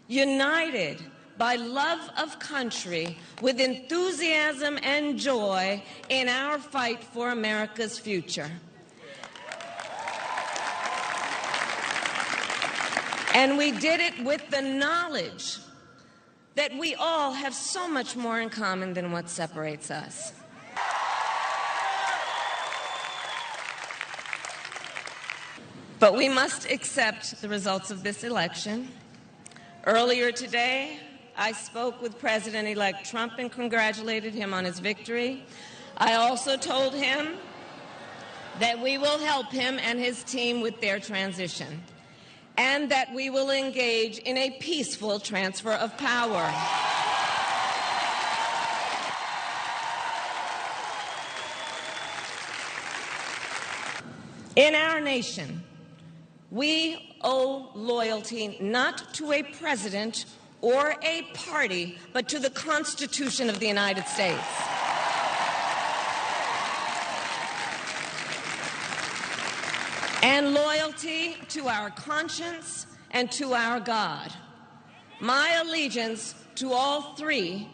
united by love of country with enthusiasm and joy in our fight for America's future. And we did it with the knowledge that we all have so much more in common than what separates us. But we must accept the results of this election. Earlier today, I spoke with President-elect Trump and congratulated him on his victory. I also told him that we will help him and his team with their transition, and that we will engage in a peaceful transfer of power. In our nation, we owe loyalty not to a president or a party, but to the Constitution of the United States. And loyalty to our conscience and to our God. My allegiance to all three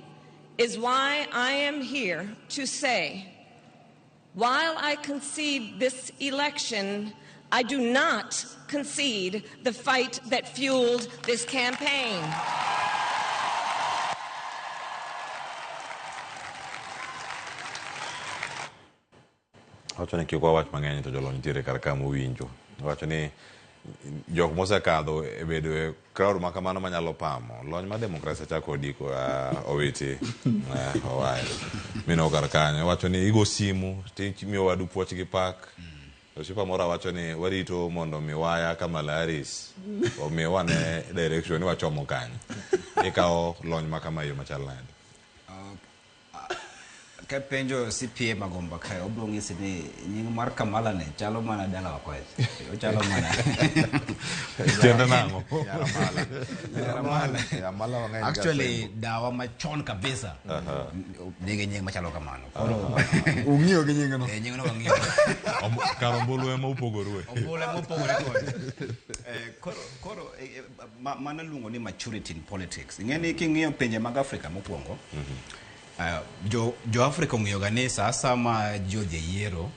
is why I am here to say, while I concede this election, I do not concede the fight that fueled this campaign. Wacho ni kik wawach mang'eny to jolony nitiere kar ka mowinjo. Wacho ni jok mosekadho e bedo e crowd ma kamano manyalo pamo. Lony mar demokrasia chako odiko owiti owayo. Mino kar kanyo. Wacho ni igo simu timiyo wadu puoch gi pak. Osiepa moro wacho ni warito mondo mi waya Kamala Harris omi wane direction ni wachomo kanye. Ikawo lony ma kama e yo machal nade? Kapenjo CPA Magomba kae, obiro ng'isi ni nying mar Kamala ne chalo mana dalawa kocha. Ochalo mana. Tiende nang'o? Actually, dawa machon kabisa nigi nying machalo kamano. Koro ung'iyo gi nyingno. Nyingno wang'iyo. Kar ombulu ema upogorue. Ombulu ema opogore kode. Koro mano iluongo ni maturity in politics. Ing'e ni king'iyo pinje mag Afrika mokwongo, jo Afrika ong'iyo ga ni sa sama ji odhi e yiero,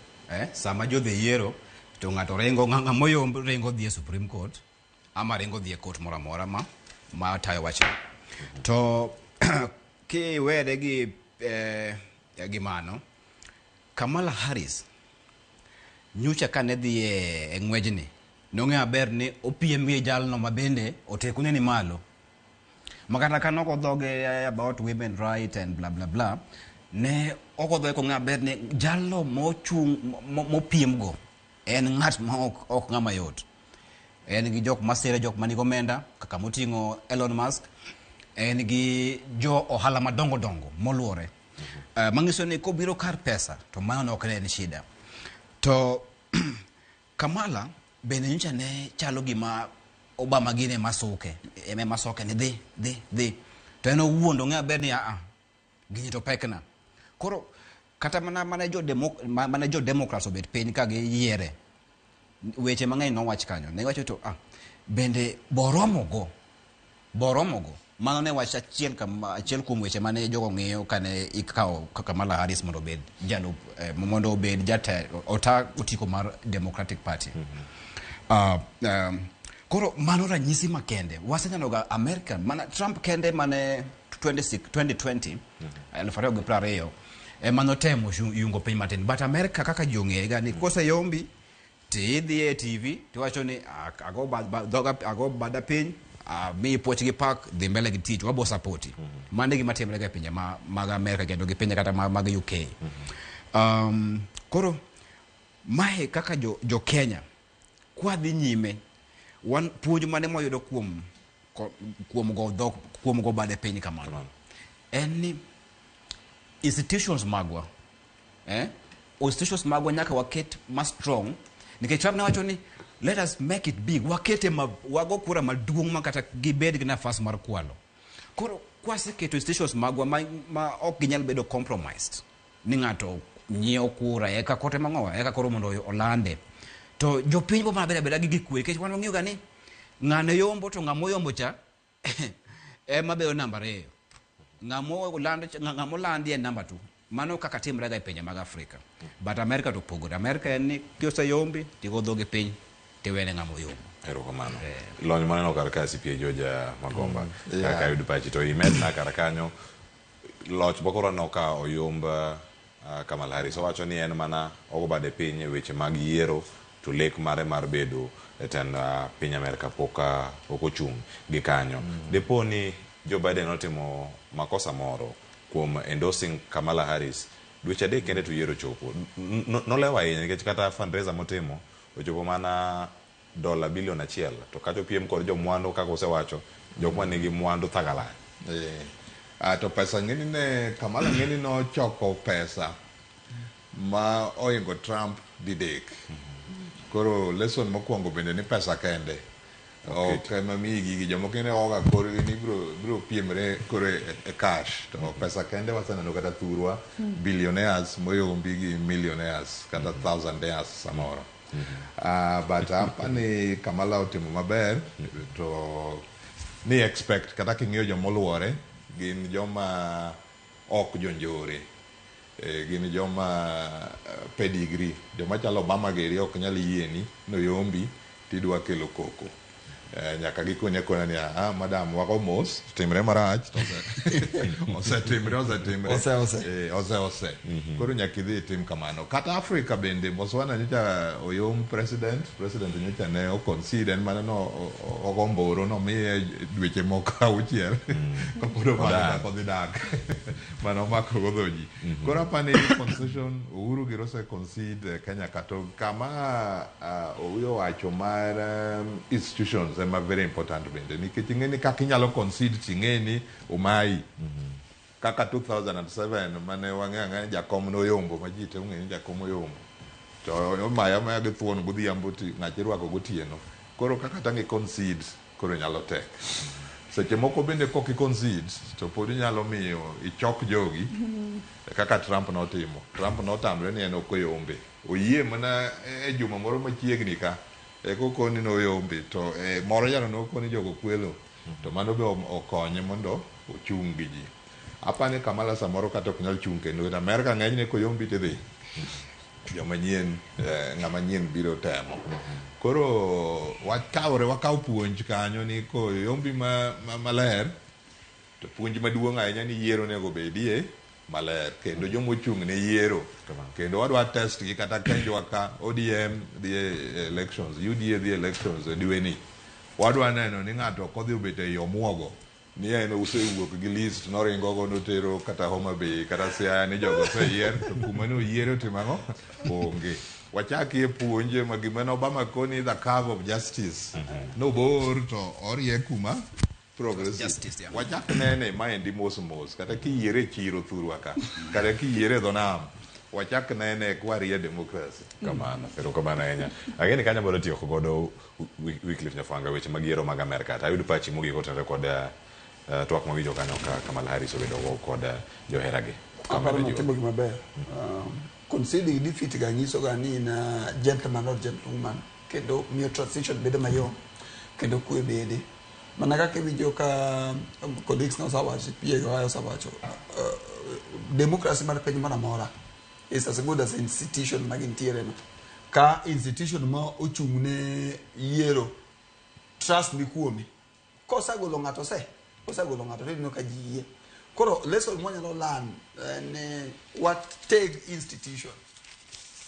sama ji odhi e yiero to ng'ato ringo, ng'ama oyomb ringo dhi e Supreme Court ama ringo dhi e court moro amora ma tayo wachno. To kiwere gi gi mano, Kamala Harris nyocha kane dhi e ng'wejni nong'eyo maber ni opiem gi jalno ma bende otekone ni malo. Makata ka nok odhoge about women right and blah blah blah, ne ok odhoge kong'eyo maber ni jalno mochung' mopiem go en ng'at ma ok ng'ama yot. En gi jok masire, jok manigi omenda kaka moting'o Elon Musk, en gi jo ohala madongo dongo moluore. Manyiso ni kobiro kar pesa to mano ne ok ne en shida. To Kamala bende nyocha ne chalo gima Obama gini ema suke, ema soke ni dhi, dhi, dhi. To en owuon ong'eyo maber ni aa, gini to pekna. Koro kata mana mane jo mane jo Democrats obet piny ka giyiere, weche mang'eny nowach kanyo. Ne giwacho to ah, bende boromogo, boromogo. Mano ne wach achiel achiel kuom weche mane jogo ng'iyo kane ikawo Kamala Harris mondo obed jalup, mondo obed jatelo, ota otiko mar Democratic Party. Koro mano ranyisi makende. Waseneno ga America, mana Trump kende mane 2020, 2020, ema notemo yungo piny matin. But America kaka ji ong'eye ga ni koseyombi, tidhi e TV, tiwacho ni ago dhoga, ago bada piny, miyi puoch gi pak, dhi mbele gi tich, wabo sapoti. Mano e gima timre ga e pinje mag Amerika kendo gi pinje kata mag UK. Koro mae kaka jo Kenya kwadhi nyime, wan puonj mane mwayudo kuom go dhok, kuom go bade piny kamano, en ni institutions magwa, institutions magwa nyaka waket ma strong, nikech Trump ne wacho ni let us make it big, wakete ma, wago kura maduong' ma kata gibed gi nafas mar kwalo. Koro kwaseketo institutions magwa ma ok ginyal bedo compromised, ni ng'ato nyiewo kura eka kote mang'owa, eka koro mondo olande, to jopiny bo mana bedo abeda gi gikwe, nikech wan wang'eyo ga ni ng'ane yombo to ng'ama oyombo cha ema bedo namba 2, ng'ama olandi en namba 2. Mano kaka timre ga e pinje mag Afrika. But America to opogore. America en ni kiseyombi tigo dhogi piny tiwene ng'ama oyombo. Erokamano. Lony maneno kar ka CPA George Magomba. Kaka ayud pachi to imedna kar kanyo loch bokoro aneno ka oyomb Kamala Harris. Owacho ni en mana ogo bade piny e weche mag yiero to lek mare mar bedo e tend piny Amerka pok ochung' gi kanyo. Dipo ni Joe Biden notimo makosa moro kuom endorsing Kamala Harris dweche 3 kende to yiero chopo. Nolewo ahinya nikech kata fundraiser motimo ochopo mana $1 billion to kacha opiem kod jomwandu kaka osewacho, jok manigi mwandu thagalany. To pesa ng'eni ne Kamala ng'eni nochoko pesa ma oingo Trump didek. Koro lesson mokwongo bende ni pesa kende. Ok ema miyi gigi, jomoko ne oga korgi ni biro piemre koro e cash. To pesa kende waseneno kata thurwa, billionaires moyombi gi millionaires kata thousandaires samoro. But hapa ni Kamala otimo maber to ni expect kata king'iyo jomoluore gin joma ok jonjore. Gin joma pedigree, joma chalo Obama geri ok nyal yieni noyombi tidwa kelo koko. Nyaka gikoni akona ni madam wako mos timre marach to osetimre osetimre ose ose koro nyaka idhi itim kamano. Kata Afrika bende Botswana nyocha oyom president nyocha ne o concede en mana no ogo mboro nomiye dweche moko 6 kapod omanyo kaka odhi dak mano omako go dho ji. Koro apani concession Uhuru gi ose concede Kenya kato kama Owuoyo wacho mar institutions ema very important bende nikech ing'e ni kaka inyalo concede ting'e ni omayi. Kaka 2007 mane wang'eyo ang'eya jakom noyombo ma ji te ong'eyo ni jakom oyombo to omaye amaya gi thuon godhiambo ti ng'achi irwako gotieno. Koro kaka tang' i concede koro nyalo tek. Seche moko bende kok i concede to pod inyalo miyo ichok jogi kaka Trump notimo. Trump notamre ni en ok oyombe. Oyie mana e juma moro machiegni ka eko koni noyombe to moro jano nokoni jogo kwelo to mano be okonye mondo ochung' gi ji. Apani Kamala samoro kata ok nyal chung' kendo. Amerka ng'enyne koyombi tidhi. Joma nyien, ng'ama nyien biro temo. Koro wakawre wakaw puonj kanyo ni koyombi maler to puonj maduong' ahinya ni yiero onego bedie maler kendo jomochung' ne yiero kendo wadwa test gi kata kenjwa ka ODM dhi e elections, UDA dhi elections e dweni. Wadwa neno ni ng'ato ok odhi obet ei omuogo Ni en osewuok gi list noringo go notero kata Homa Bay kata Siaya ni jogo oseyier to kuma ne oyiere otimo ang'o onge. Wachakie puonje ma gima ne Obama koni the curve of justice nobor to orie kuma progressive. Justice, yeah. Wachak nene maendi mos mos kata kiyiere e chiro thurwa ka kata kiyiere e dho nam wachak nene kwarie democracy. Kamano, erokamano ahinya. Ageni kanyo bado tieko godo Wycliffe Nyafwanga weche mag yiero mag Amerka. To ayud pachi mogik kotenore kod twak mawinjo kanyo ka Kamala Harris obedo go kod joheragi. Aparo ni otimo gima ber. Conceding defeat ga nyiso ga ni in a gentleman or gentlewoman kendo miyo transition bedo mayom kendo kwe bede. Mana kaka iwinjo ka colleagues na osewacho, PA Ohayo osewacho, democracy mar piny moro amora is as good as institution ma gintiere no. Ka institution ma ochung' ne yiero trust ni kuome kosegolo ng'ato se osegolo ng'ato tineno ka ji yie. Koro lesson mwanyalo learn en ni wateg institution.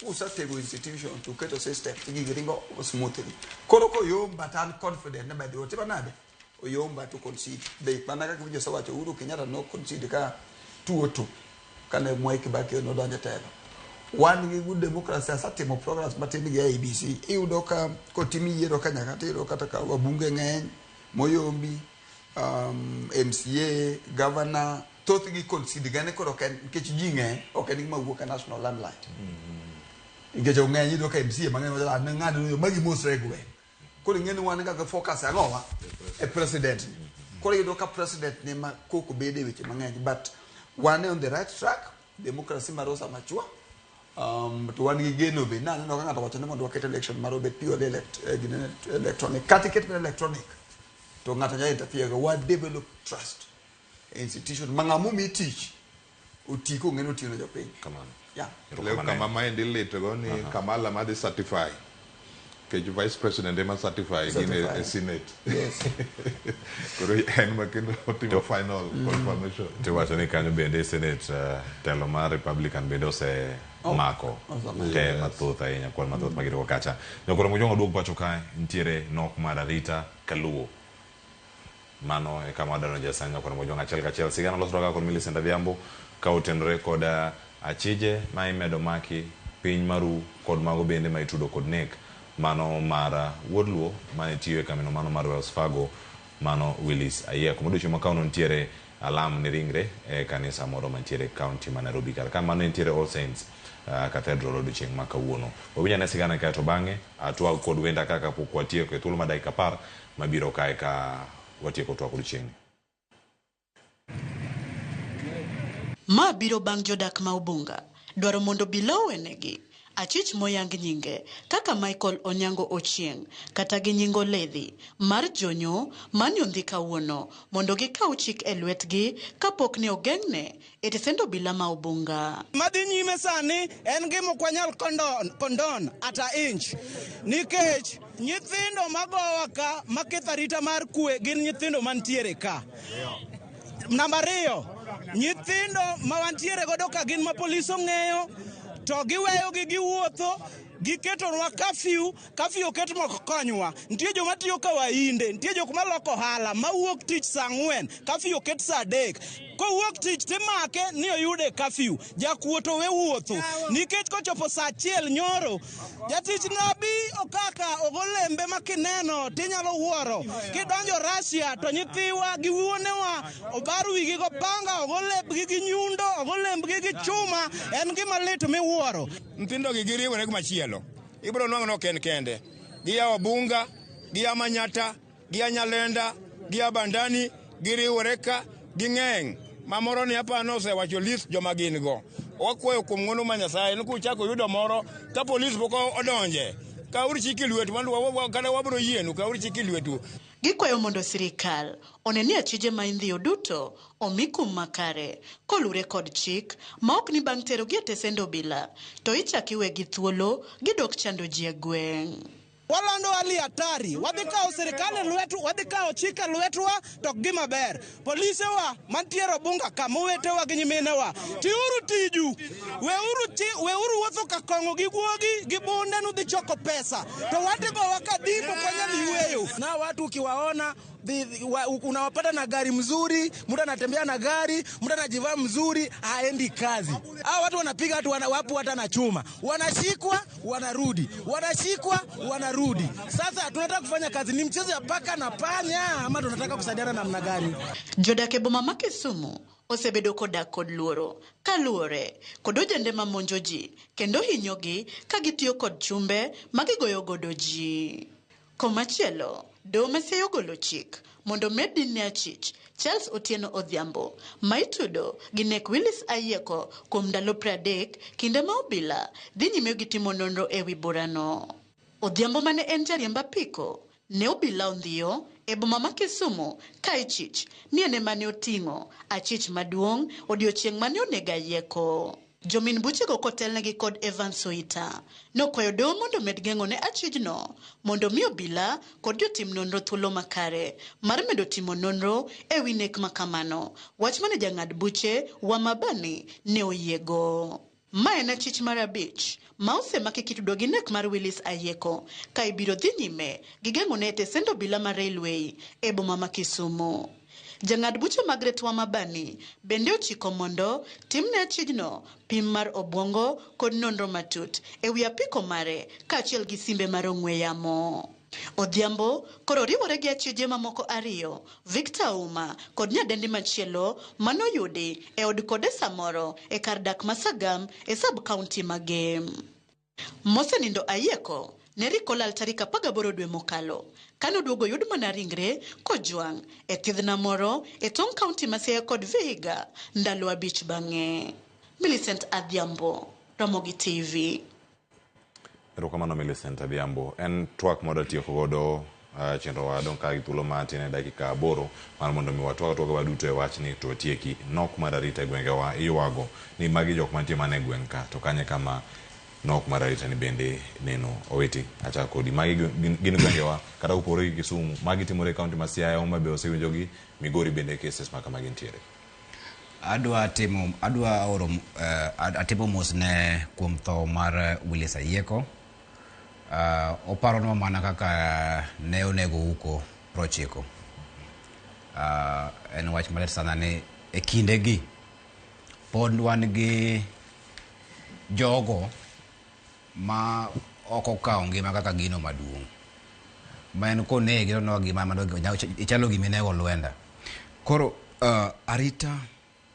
Usetego institution to keto system to gigi ringo smoothly. Koro koyomba to an confident ni by the way otimo nade? Oyomba to concede. Be mana kaka winjo osewacho Uhuru Kenyatta no concede ka 2002 kane Mwai Kibaki nodonjo e telo. Wan gi good democracy asetimo programs matin gi IEBC. Iyudo ka kotim yiero ka nyaka tiyudo kata ka wabunge ng'eny moyombi MCA, governor, thothgi concede gane koro ok en nikech ji ng'eny ok en gima wuok e national limelight. Nikech ong'eny iyudo ka MCA mang'eny wacho "Ah, ng'ani no magi mosre e gweng'. Koro ing'e ni wan ga focus ang'owa e president ni. Koro iyudo ka president ni ma koko bede e weche mang'eny but wan on the right track democracy mar osamachua to wan gi geno be naneno ka ng'ato wacho ni mondo waket election mar obed purely ginene electronic kata iket mana electronic to ng'ato nyalo interfere go wa develop trust e institution ma ng'ama omi tich oti kong'e ni otiyo ne jopiny. Kamano. Yeah. Leo kama maendi litgo ni Kamala madhi certify nikech vice president ema certify gin e senate. Yes. Koro en ma kendo otimo final confirmation. Tiwacho ni kanyo bende Senate telo mar Republican bende ose mako te mathoth ahinya kwan mathoth magirgo kacha. Nyakoro Mojwang' oduog pacho kae nitiere nok mar arita kaluo. Mano e kama wadwaro jasani Nyakoro Mojwang' achiel kachiel. Sigana losruok kaka kod Millicent Adhiambo ka otenore kod achije ma imedo maki piny maru kod mago bende ma itudo kod nek mano mar wuod Luo mane tiyo e kamino mano mar Wells Fargo mano Willis Ayieko. Modiochieng' ma kawuono nitiere alam ne ringre e kanisa moro mantiere e county ma Nairobi. Kar ka mano nitiere All Saints Cathedral odiochieng' ma kawuono. Wawinj ane sigana kae to bang'e atwag kod wenda kaka pok watieko e thuolo mar dakika 10 mabiro kae ka watieko twak odiochieng'ni. Ma biro bang' jodak ma Ubunga dwaro mondo obila owenegi achich moyang nyinge kaka Michael Onyango Ochieng' kata gi nying Oledhi mar jonyo mani ondhi kawuono mondo gikaw chik e lwetgi kapok ne ogeng'ne e tesend obila ma Ubunga. Madhi nyime sani en gima ok wanyal condone at a inch nikech nyithindo magowa ka maketho arita mar kwe gin nyithindo mantiere ka. Namba 2, nyithindo ma wantiere godo ka gin ma polis ong'eyo to giweyogi giwuotho giketonwa curfew, curfew oket mok konywa. Nitie joma tiyo ka wainde, nitie jok maloko ohala mawuok tich saa 4, curfew oket saa 3. Kowuok tich timake ni oyude curfew, jakuo to we wuotho nikech kochopo saa 1 nyoro jatich nabi okaka ogo lembe ma kineno tinyalo wuoro. Kidonjo Russia to nyithiwa gi wuonewa obar wigi go panga, ogo lembgi gi nyundo, ogo lembgi gi chuma, en gima lit miwuoro. Nyithindo gi giriwore gi machielo, ibiro nwang'o ni ok en kende. Gia Obunga, gia Manyata, gia Nyalenda, gia Bandani, giriwore ka ging'eng'. Mamoro ni apano osewacho list joma gin go. Wakwayo kuom ng'wono ma Nyasaye ni kuchako yudo moro ka polis pok odonje, kauru chik e lwetu, kata wabiro yienu, kauru chik e lwetu. Gikwayo mondo sirikal one ni achije ma indhiyo duto omi kum makare kolure kod chik ma ok ni bang' terogi e tesend obila to ichak iwegi thuolo gidok chando ji e gweng'. Walando hali hatari, wadhi kawo sirikal e lwetwa, wadhi kawo chik e lwetwa to ok gima ber. Polisewa mantiere Obunga ka, mowetewa gi nyiminewa, tiuru tiju, weuru wuotho ka kong'o gi guogi gi bunde nudhi choko pesa, to watigowa ka dimo ok wanyal yweyo. Na watu ukiwaona Unawapata na gari mzuri, mtu anatembea na gari, mtu anajivaa mzuri, haendi kazi. Hao watu wanapiga watu, wapo hata na chuma, wanashikwa wanarudi, wanashikwa wanarudi. Sasa tunataka kufanya kazi, ni mchezo ya paka na panya ama tunataka kusaidiana namna gani? Jodak e boma ma Kisumu osebedo kodak kod luoro kaluwore kod ojende mamonjo ji kendo hinyogi ka gitiyo kod chumbe magigoyo godo ji. Komachielo, doho ma Siaya ogolo chik mondo med din ne achich Charles Otieno Odhiambo ma itudo gi nek Willis Ayieko kuom ndalo 30 kinde ma obila dhi nyime gi timo nonro e wi burano. Odhiambo mane en jariemb apiko ne obila ondhiyo e boma ma Kisumu ka ichich ni en ema ne oting'o achich maduong' odiochieng' mane onego Ayieko. Jomin buchego kotelnegi kod Evans Oita nokwayo doho mondo omed geng'o ne achijno mondo mi obila kod jotim nonro thuolo makare mar medo timo nonro e wi nek makamano, wach mane jang'ad buche Wamabani ne oyiego. Ma en achich mar 5 ma osemaki kitudo gi nek mar Willis Ayieko ka ibiro dhi nyime gi geng'o ne e tesend obila mar Railway e boma ma Kisumu. Jang'ad buche Margaret Wamabani bende ochiko mondo timne achijno pim mar obwongo kod nonro matut e wi apiko mare kaachiel gi simbe mar ong'we yamo. Odhiambo koro riwore gi achije mamoko 2, Victor Uma kod nyadendi machielo manoyudi e od kode samoro e kar dak ma Sagam e sub county ma Gem. Mosenindo Ayieko ne rik olal tarik 18 dwe mokalo kanoduogo yud mana ringre kojwang' e thidhna moro e tong' county ma Siaya kod Vihiga ndalo 5 bang'e. Millicent Adhiambo, Ramogi TV. Erokamano Millicent Adhiambo. En twak ma wadwa tieko godo chenro wa dong' ka gi thuolo matin e dakika 8 mar mondo mi watwag atwaga waduto e wachni to watieki nok mar arita e gwengewa. Iywago ni magi jok mantie mana e gweng' ka to kanye kama nok mar arita ni bende neno. Owiti achako kodi. Magi gin gwengewa kata kopogore gi Kisumu, magi timore e kaunti ma Siaya, Homa Bay osewinjogi, Migori bende cases ma kamagi nitiere. Adwa oro atimo mos ne kuom tho mar Willis Ayieko. Oparonwa mana kaka ne onego uko 90. En wach malit sana ni e kindegi pod wan gi jogo ma ok okawo ngima kaka gino maduong'. Ma en konegi to no gima ichalo gima inego lwenda. Koro arita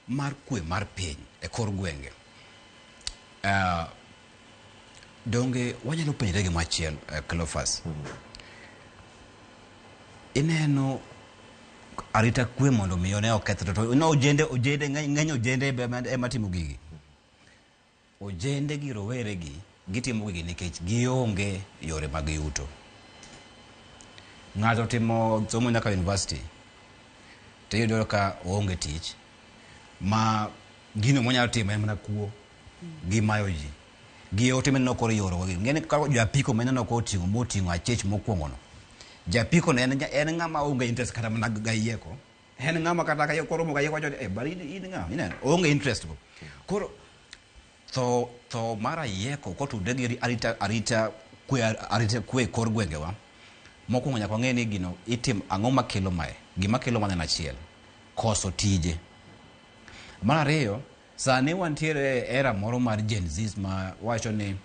mar kwe mar piny e kor gwenge. Donge wanyalo penjre gima achiel, Cleophas. Ineno arita kwe mondo mi ne okethre to no ojende ng'eny ojende ema timo gigi. Ojende gi rowere gi gitimo gigi nikech gionge yore mag yuto. Ng'ato timo somo nyaka university to iyudo ka oonge tich ma gino monyalo timo en mana kuo gi mayo ji. Gi ote mineno koro ioro gi. Ng'eni ka japiko mineno koting'o moting'o achich mokwongo no. Japiko no en ng'ama onge interest kata mana ga Ayieko. En ng'ama kata ka koro ga Ayieko wacho ni bari in ng'a? Ineno oonge interest go. Koro tho mar Ayieko kotudre gi arita kwe kor gwengewa. Mokwongo nyaka wang'e ni gino itim ang'o makelo mae. Gima kelo mae en achiel, koso tije. Mar ariyo, sani wantiere era moro mar Gen Z ma wacho ni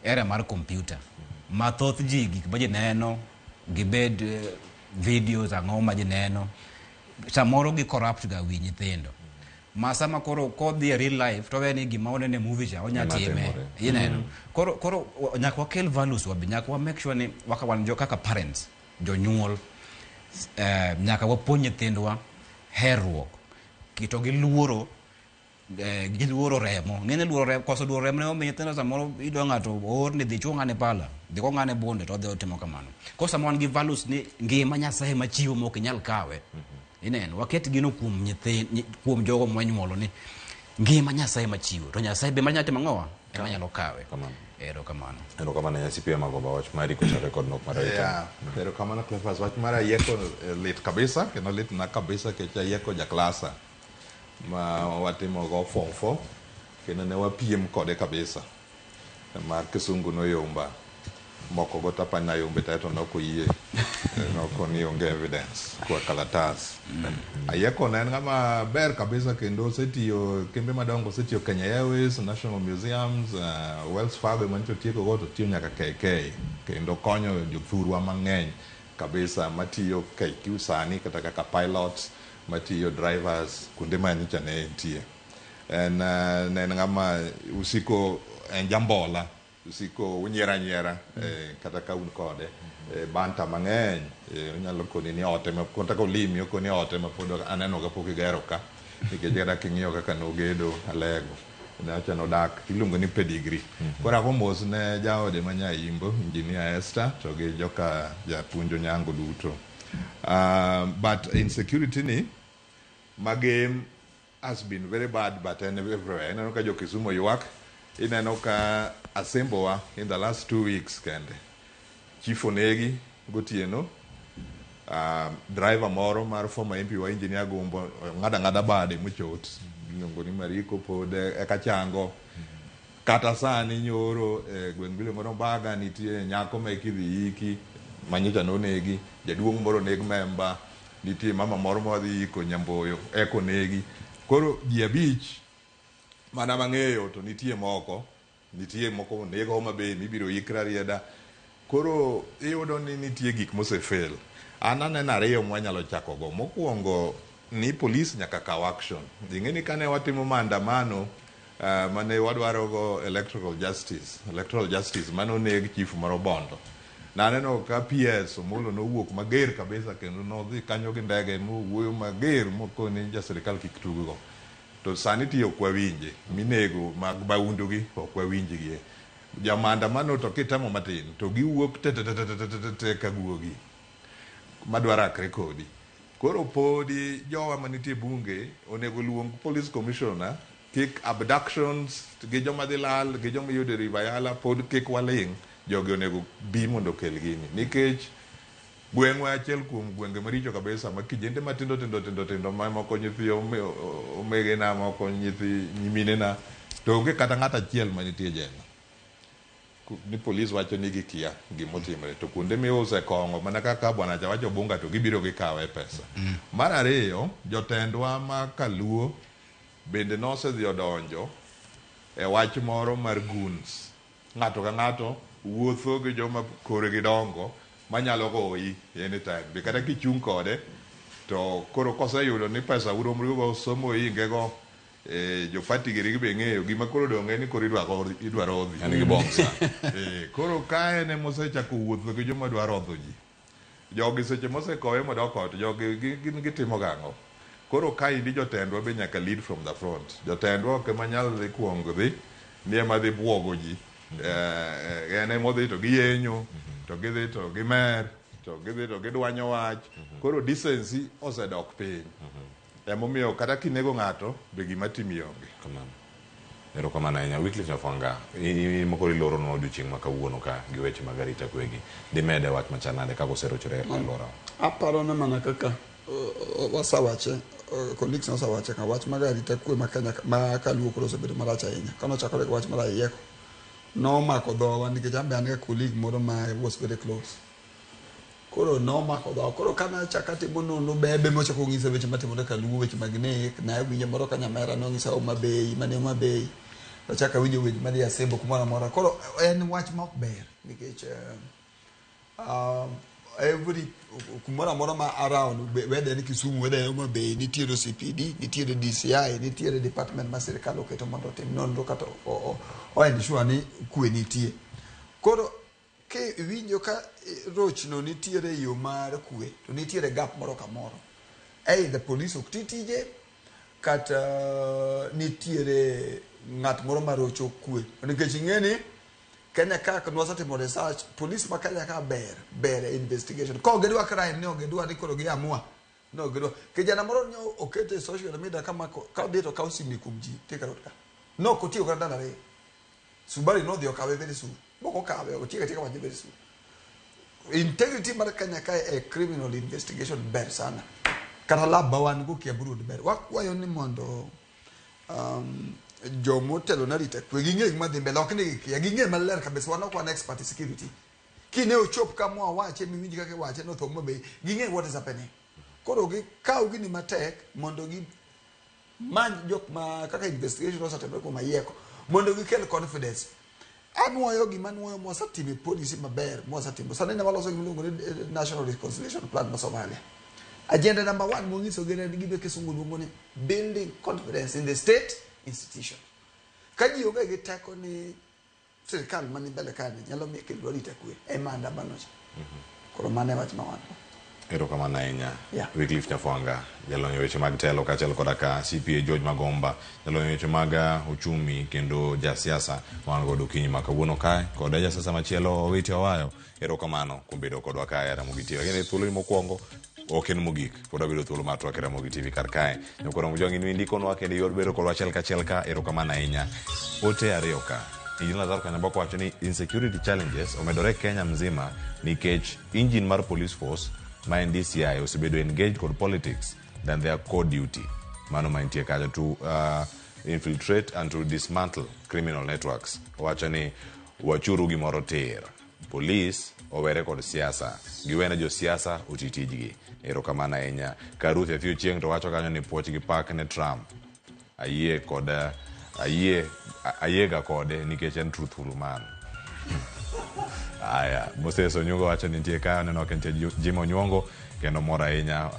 era mar computer. Ma thoth ji gik ma ji neno, gibed videos ang'o ma ji neno, samoro gi corrupt ga wi nyithindo. Ma sama koro kodhi e real life to ni gima onene e movie cha onya time. Ineno. Koro nyaka wakel values wabe, nyaka wa make sure ni waka wan jo kaka parents, jonyuol, nyaka wapuonj nyithindwa herruok, kito gi luoro giluoro remo. Ng'eny luoro remo, koso luoro remo ne omiyo nyithindo samoro iyudo ng'ato oor ni dhi chuo ng'ane pala, dhi go ng'ane bunde to odhi otimo kamano. Koro sama wan gi values ni ngima Nyasaye machiwo ma ok inyal kawe. Ineno, waket gino kuom nyithind, kuom jogo mwanyuolo ni ngima Nyasaye machiwo to Nyasaye be manyalo timo ang'owa? Ema nyalo kawe. Erokamano. Erokamano Nyasi Magoba, wach mari kochakore kod nok mar arita. Yeah, erokamano Cleophas, wach mar Ayieko lit kabisa, kendo lit na kabisa nikech Ayieko jaklasa ma watimo go form 4 kendo ne wapiem kode kabisa mar kisungu noyomba. Moko go tapani nayombe to nokoyie. Noko ni onge evidence kwa kalatas. Ayieko ne en ng'ama ber kabisa kendo osetiyo kembe madongo, osetiyo Kenya Airways, National Museums, Wells Fargo ema nyocha otieko go to otiyo nyaka KK kendo konyo jothurwa mang'eny kabisa matiyo KQ sani kata kaka pilots, matiyo drivers kuonde ma nyocha ne entie. En ne en ng'ama usiko en jambola usiko unyiero anyiera kata ka un kode banta mang'eny onyalo koni ni ote ma kata kolimi okoni ote ma pod aneno ka pok igero ka nikech kata king'iyo kaka nogedo Alego nocha nodak iluongo ni pedigree. Koro ago mos ne jaode ma Nyaimbo, Engineer Esther to gi joka japuonj Onyango duto. But insecurity ni magem has been very bad but en everywhere. Ineno ka jo Kisumu ywak, ineno ka Asembowa in the last 2 weeks kende. Chief onegi gotieno, driver moro mar former MP wa Engineer Gumbo ng'ada ng'ada bade mochot iluongo ni Mariko pod eka chango. Kata sani nyoro e gweng' miluongo ni Ombaga nitie nyako ma kidhi iki manyocha nonegi, jaduong' moro oneg memba, nitie mama moro ma wadhi iko Nyamboyo eka onegi. Koro ji 5 mana mang'eyo to nitie moko oneg Homa Bay mibiro ik Rarieda. Koro iyudo ni nitie gik mose fail. An aneno 2 mwanyalo chako go. Mokwongo ni police nyaka kaw action. Ing'e ni kane watimo maandamano mane wadwaro go electoral justice mane oneg chief moro Bondo. Naneno ka PS Omolo nowuok mager kabisa kendo nodhi kanyo gi ndege mowuoyo mager mokoni ja sirikal kik tug go. To sani ti ok wawinje, minego mag maundu gi ok wawinjgie. Ja maandamano to kitemo matin to giwuok te te te te te te ka guogi madwaro akre kodi. Koro podi jowa manitie bunge onego luong police commissioner kik abductions gi joma dhi lal gi joma iyudo e River Yala pod kik waling', jogi onego bi mondo okel gini. Nikech gweng'wa achiel kuom gwenge maricho kabisa ma kijende matindo tindo tindo tindo ma moko nyithi omegena moko nyithi nyiminena to onge kata ng'ato achiel manitie jela. Ni police wacho ni gikia gimotimore to kuonde miuse kong'o mana kaka bwana cha wacho Bunga to gibiro gikawe pesa. Mar ariyo, jotendwa ma Kaluo bende nosedhi odonjo e wach moro mar goons. Ng'ato ka ng'ato wuotho gi joma korgi dongo manyalo goyi anytime. Be kata kichung' kode to koro koseyudo ni pesa uromri go somo inge go jo party giri be ng'eyo gima koro dong' en ni koro idwa rodhi. En gi boxer. Koro ka en emosechako wuotho gi joma dwa rodho ji. Jogi seche mosekowe modok ot, jogi gin gitimo gang'o? Koro kaendi jotendwa be nyaka lead from the front. Jotendwa ok ema nyal dhi kuongo dhi, ni ema dhi buogo ji. En emodhi to giyenyo, to gidhi to gimer, to gidhi to gidwanyo wach. Koro decency osedok piny. Emomiyo kata kinego ng'ato be gima timi onge. Kamano. Erokamano ahinya. Wycliffe Nyafwanga, in mokoro iloronwa odiochieng' ma kawuono ka gi weche mag arita kwegi. Dimede wach machal nade kaka oserochore e alworawa? Aparo ni mana kaka wasewache, colleagues nosewache ka wach mag arita kwe ma Kenya ma Kaluo koro osebedo marach ahinya. Kanochakore gi wach mar Ayieko, nomako dhowa nikech an be an ga colleague moro ma was very close. Koro nomako dhowa. Koro kane achako atimo nonro bebe mochako ng'isa weche matimore Kaluo, weche mag nek, nawinjo moro ka Nyamera nong'isa Homa Bay, mane Homa Bay. Achako awinjo weche madhi Asembo kumoro amora. Koro en wach ma ok ber nikech every kumoro amora ma around, whether en Kisumu, whether en Homa Bay, nitiere OCPD, nitiere DCI, nitiere department ma sirikal oketo mondo otim nonro kata o ensure ni kwe nitie. Koro kiwinjo ka rochno nitiere e yo mar kwe, to nitiere gap moro kamoro. Either police ok ti tije, kata nitiere ng'at moro marocho kwe. Nikech ing'e ni Kenya ka nwasetimo research, police ma Kenya ka ber e investigation. Ka ok gidwa crime ni ok gidwa ni koro giamua. No gidwa. Kijana moro ne okete e social media kama ka odhi to okawo sime kuom ji Thika Road ka. No ok otiyo kata ndalo 2. Subaru nodhi okawe very soon. Mok okawe, otieko atieka manye very soon. Integrity mar Kenya ka e criminal investigation ber sana. Kata lab ma wan go Kiambu Road ber. Wakwayo ni mondo jomotelo ne arita kwe ging'e gima dhi mbele, ok ni gikia, ging'e maler kabisa, wan ok wan expert e security. Kine ochop kama wawache miwinj kaka iwache notho Homa Bay, ging'e what is happening. Koro gikaw gini matek mondo gi many jok ma kaka investigation osetimore kuom ayieko mondo gikel confidence. Anuoyo gima nuoyo mwasetimo e policy maber mwasetimo. Sani ne waloso gima iluongo ni National Reconciliation Plan ma Somalia. Agenda number 1 monyiso gi en gima kisungu luongo ni building confidence in the state institution. Ka ji onge gi teko ni sirikal mani mbele kani nyalo miyo kendo arita kwe e maandamano cha. Koro mano e wach ma wan go. Erokamano ahinya. Yeah. Wycliffe Nyafwanga, jalony e weche mag telo kaachiel koda ka CPA George Magomba, jalony e weche mag uchumi kendo jasiasa wan godo okinyi ma kawuono kae kod jasiasa machielo Owiti Owayo. Erokamano kuom bedo kodwa kae e Ramogi TV. Lakini thuolo ni mokwongo ok en mogik, pod wabedo thuolo mar twak e Ramogi TV kar kae. Nyakoro Mujwangi ni ndikonwa kendo yor bedo kodwa achiel kachiel ka, erokamano ahinya. Ote ariyo ka. Injinia Lazaro Kanyamboko wacho ni insecurity challenges omedore Kenya mzima nikech engine mar police force ma en DCI osebedo engaged kod politics than their core duty. Mano ma intie kacha to infiltrate and to dismantle criminal networks. Owacho ni wachuru gimoro tir. Police owere kod siasa. Giwene josiasa oti tijgi. Erokamano ahinya. Ka Ruth Athio Chieng' to wacho kanyo ni puoch gi pak ne Trump. Ayie kod ayie ayiega kode nikech en truthful man. Aya, Moses Onyuongo wacho ni nitie ka aneno ka nitie Jim Onyuongo kendo mor ahinya.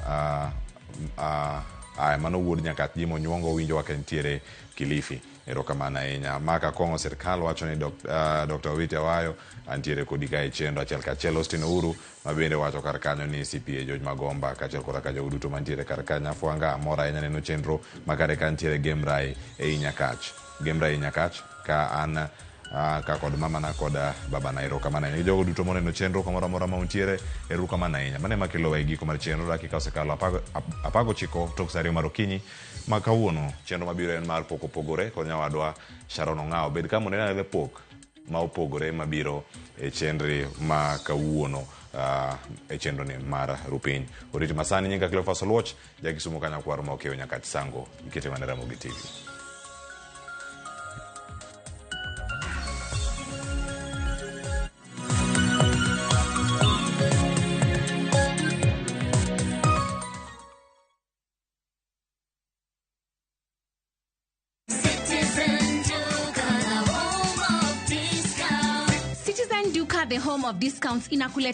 Aya, mano wuod Nyakach Jim Onyuongo winjowa ka entiere Kilifi. Erokamano ahinya. Mark Akong'o sirkal wacho ni Dr. Owiti Awayo antiere kodi ka e chenro achiel kachiel. Austin Ouru ma bende wacho kar kanyo ni CPA George Magomba kaachiel koda ka jogo duto mantiere kar ka Nyafwanga amor ahinya neno chenro makare ka ntiere Gemrai ei Nyakach. Gemrai ei Nyakach ka an ka kod mamana kod babana. Erokamano ahinya. Jogo duto moneno chenro kamoro amora ma untiere, erokamano ahinya. Mano ema kelowa e giko mar chenro dakika osekalo 19 tok sa 2 mar okinyi ma kawuono. Chenro mabiro en mar pok opogore kod nyawadwa Sharon Ong'awo. Bed ka mondo inene pok ma opogore mabiro e chenri ma kawuono e chenro ni mar Rupiny. Oriti masani nyinga Cleophas Oluoch, ja Kisumu kanyakwar ma okeyo Nyakach Sango, ikete mana Ramogi TV. Citizen Duka, the home of discount. Citizen Duka, the home of discounts, inakuletea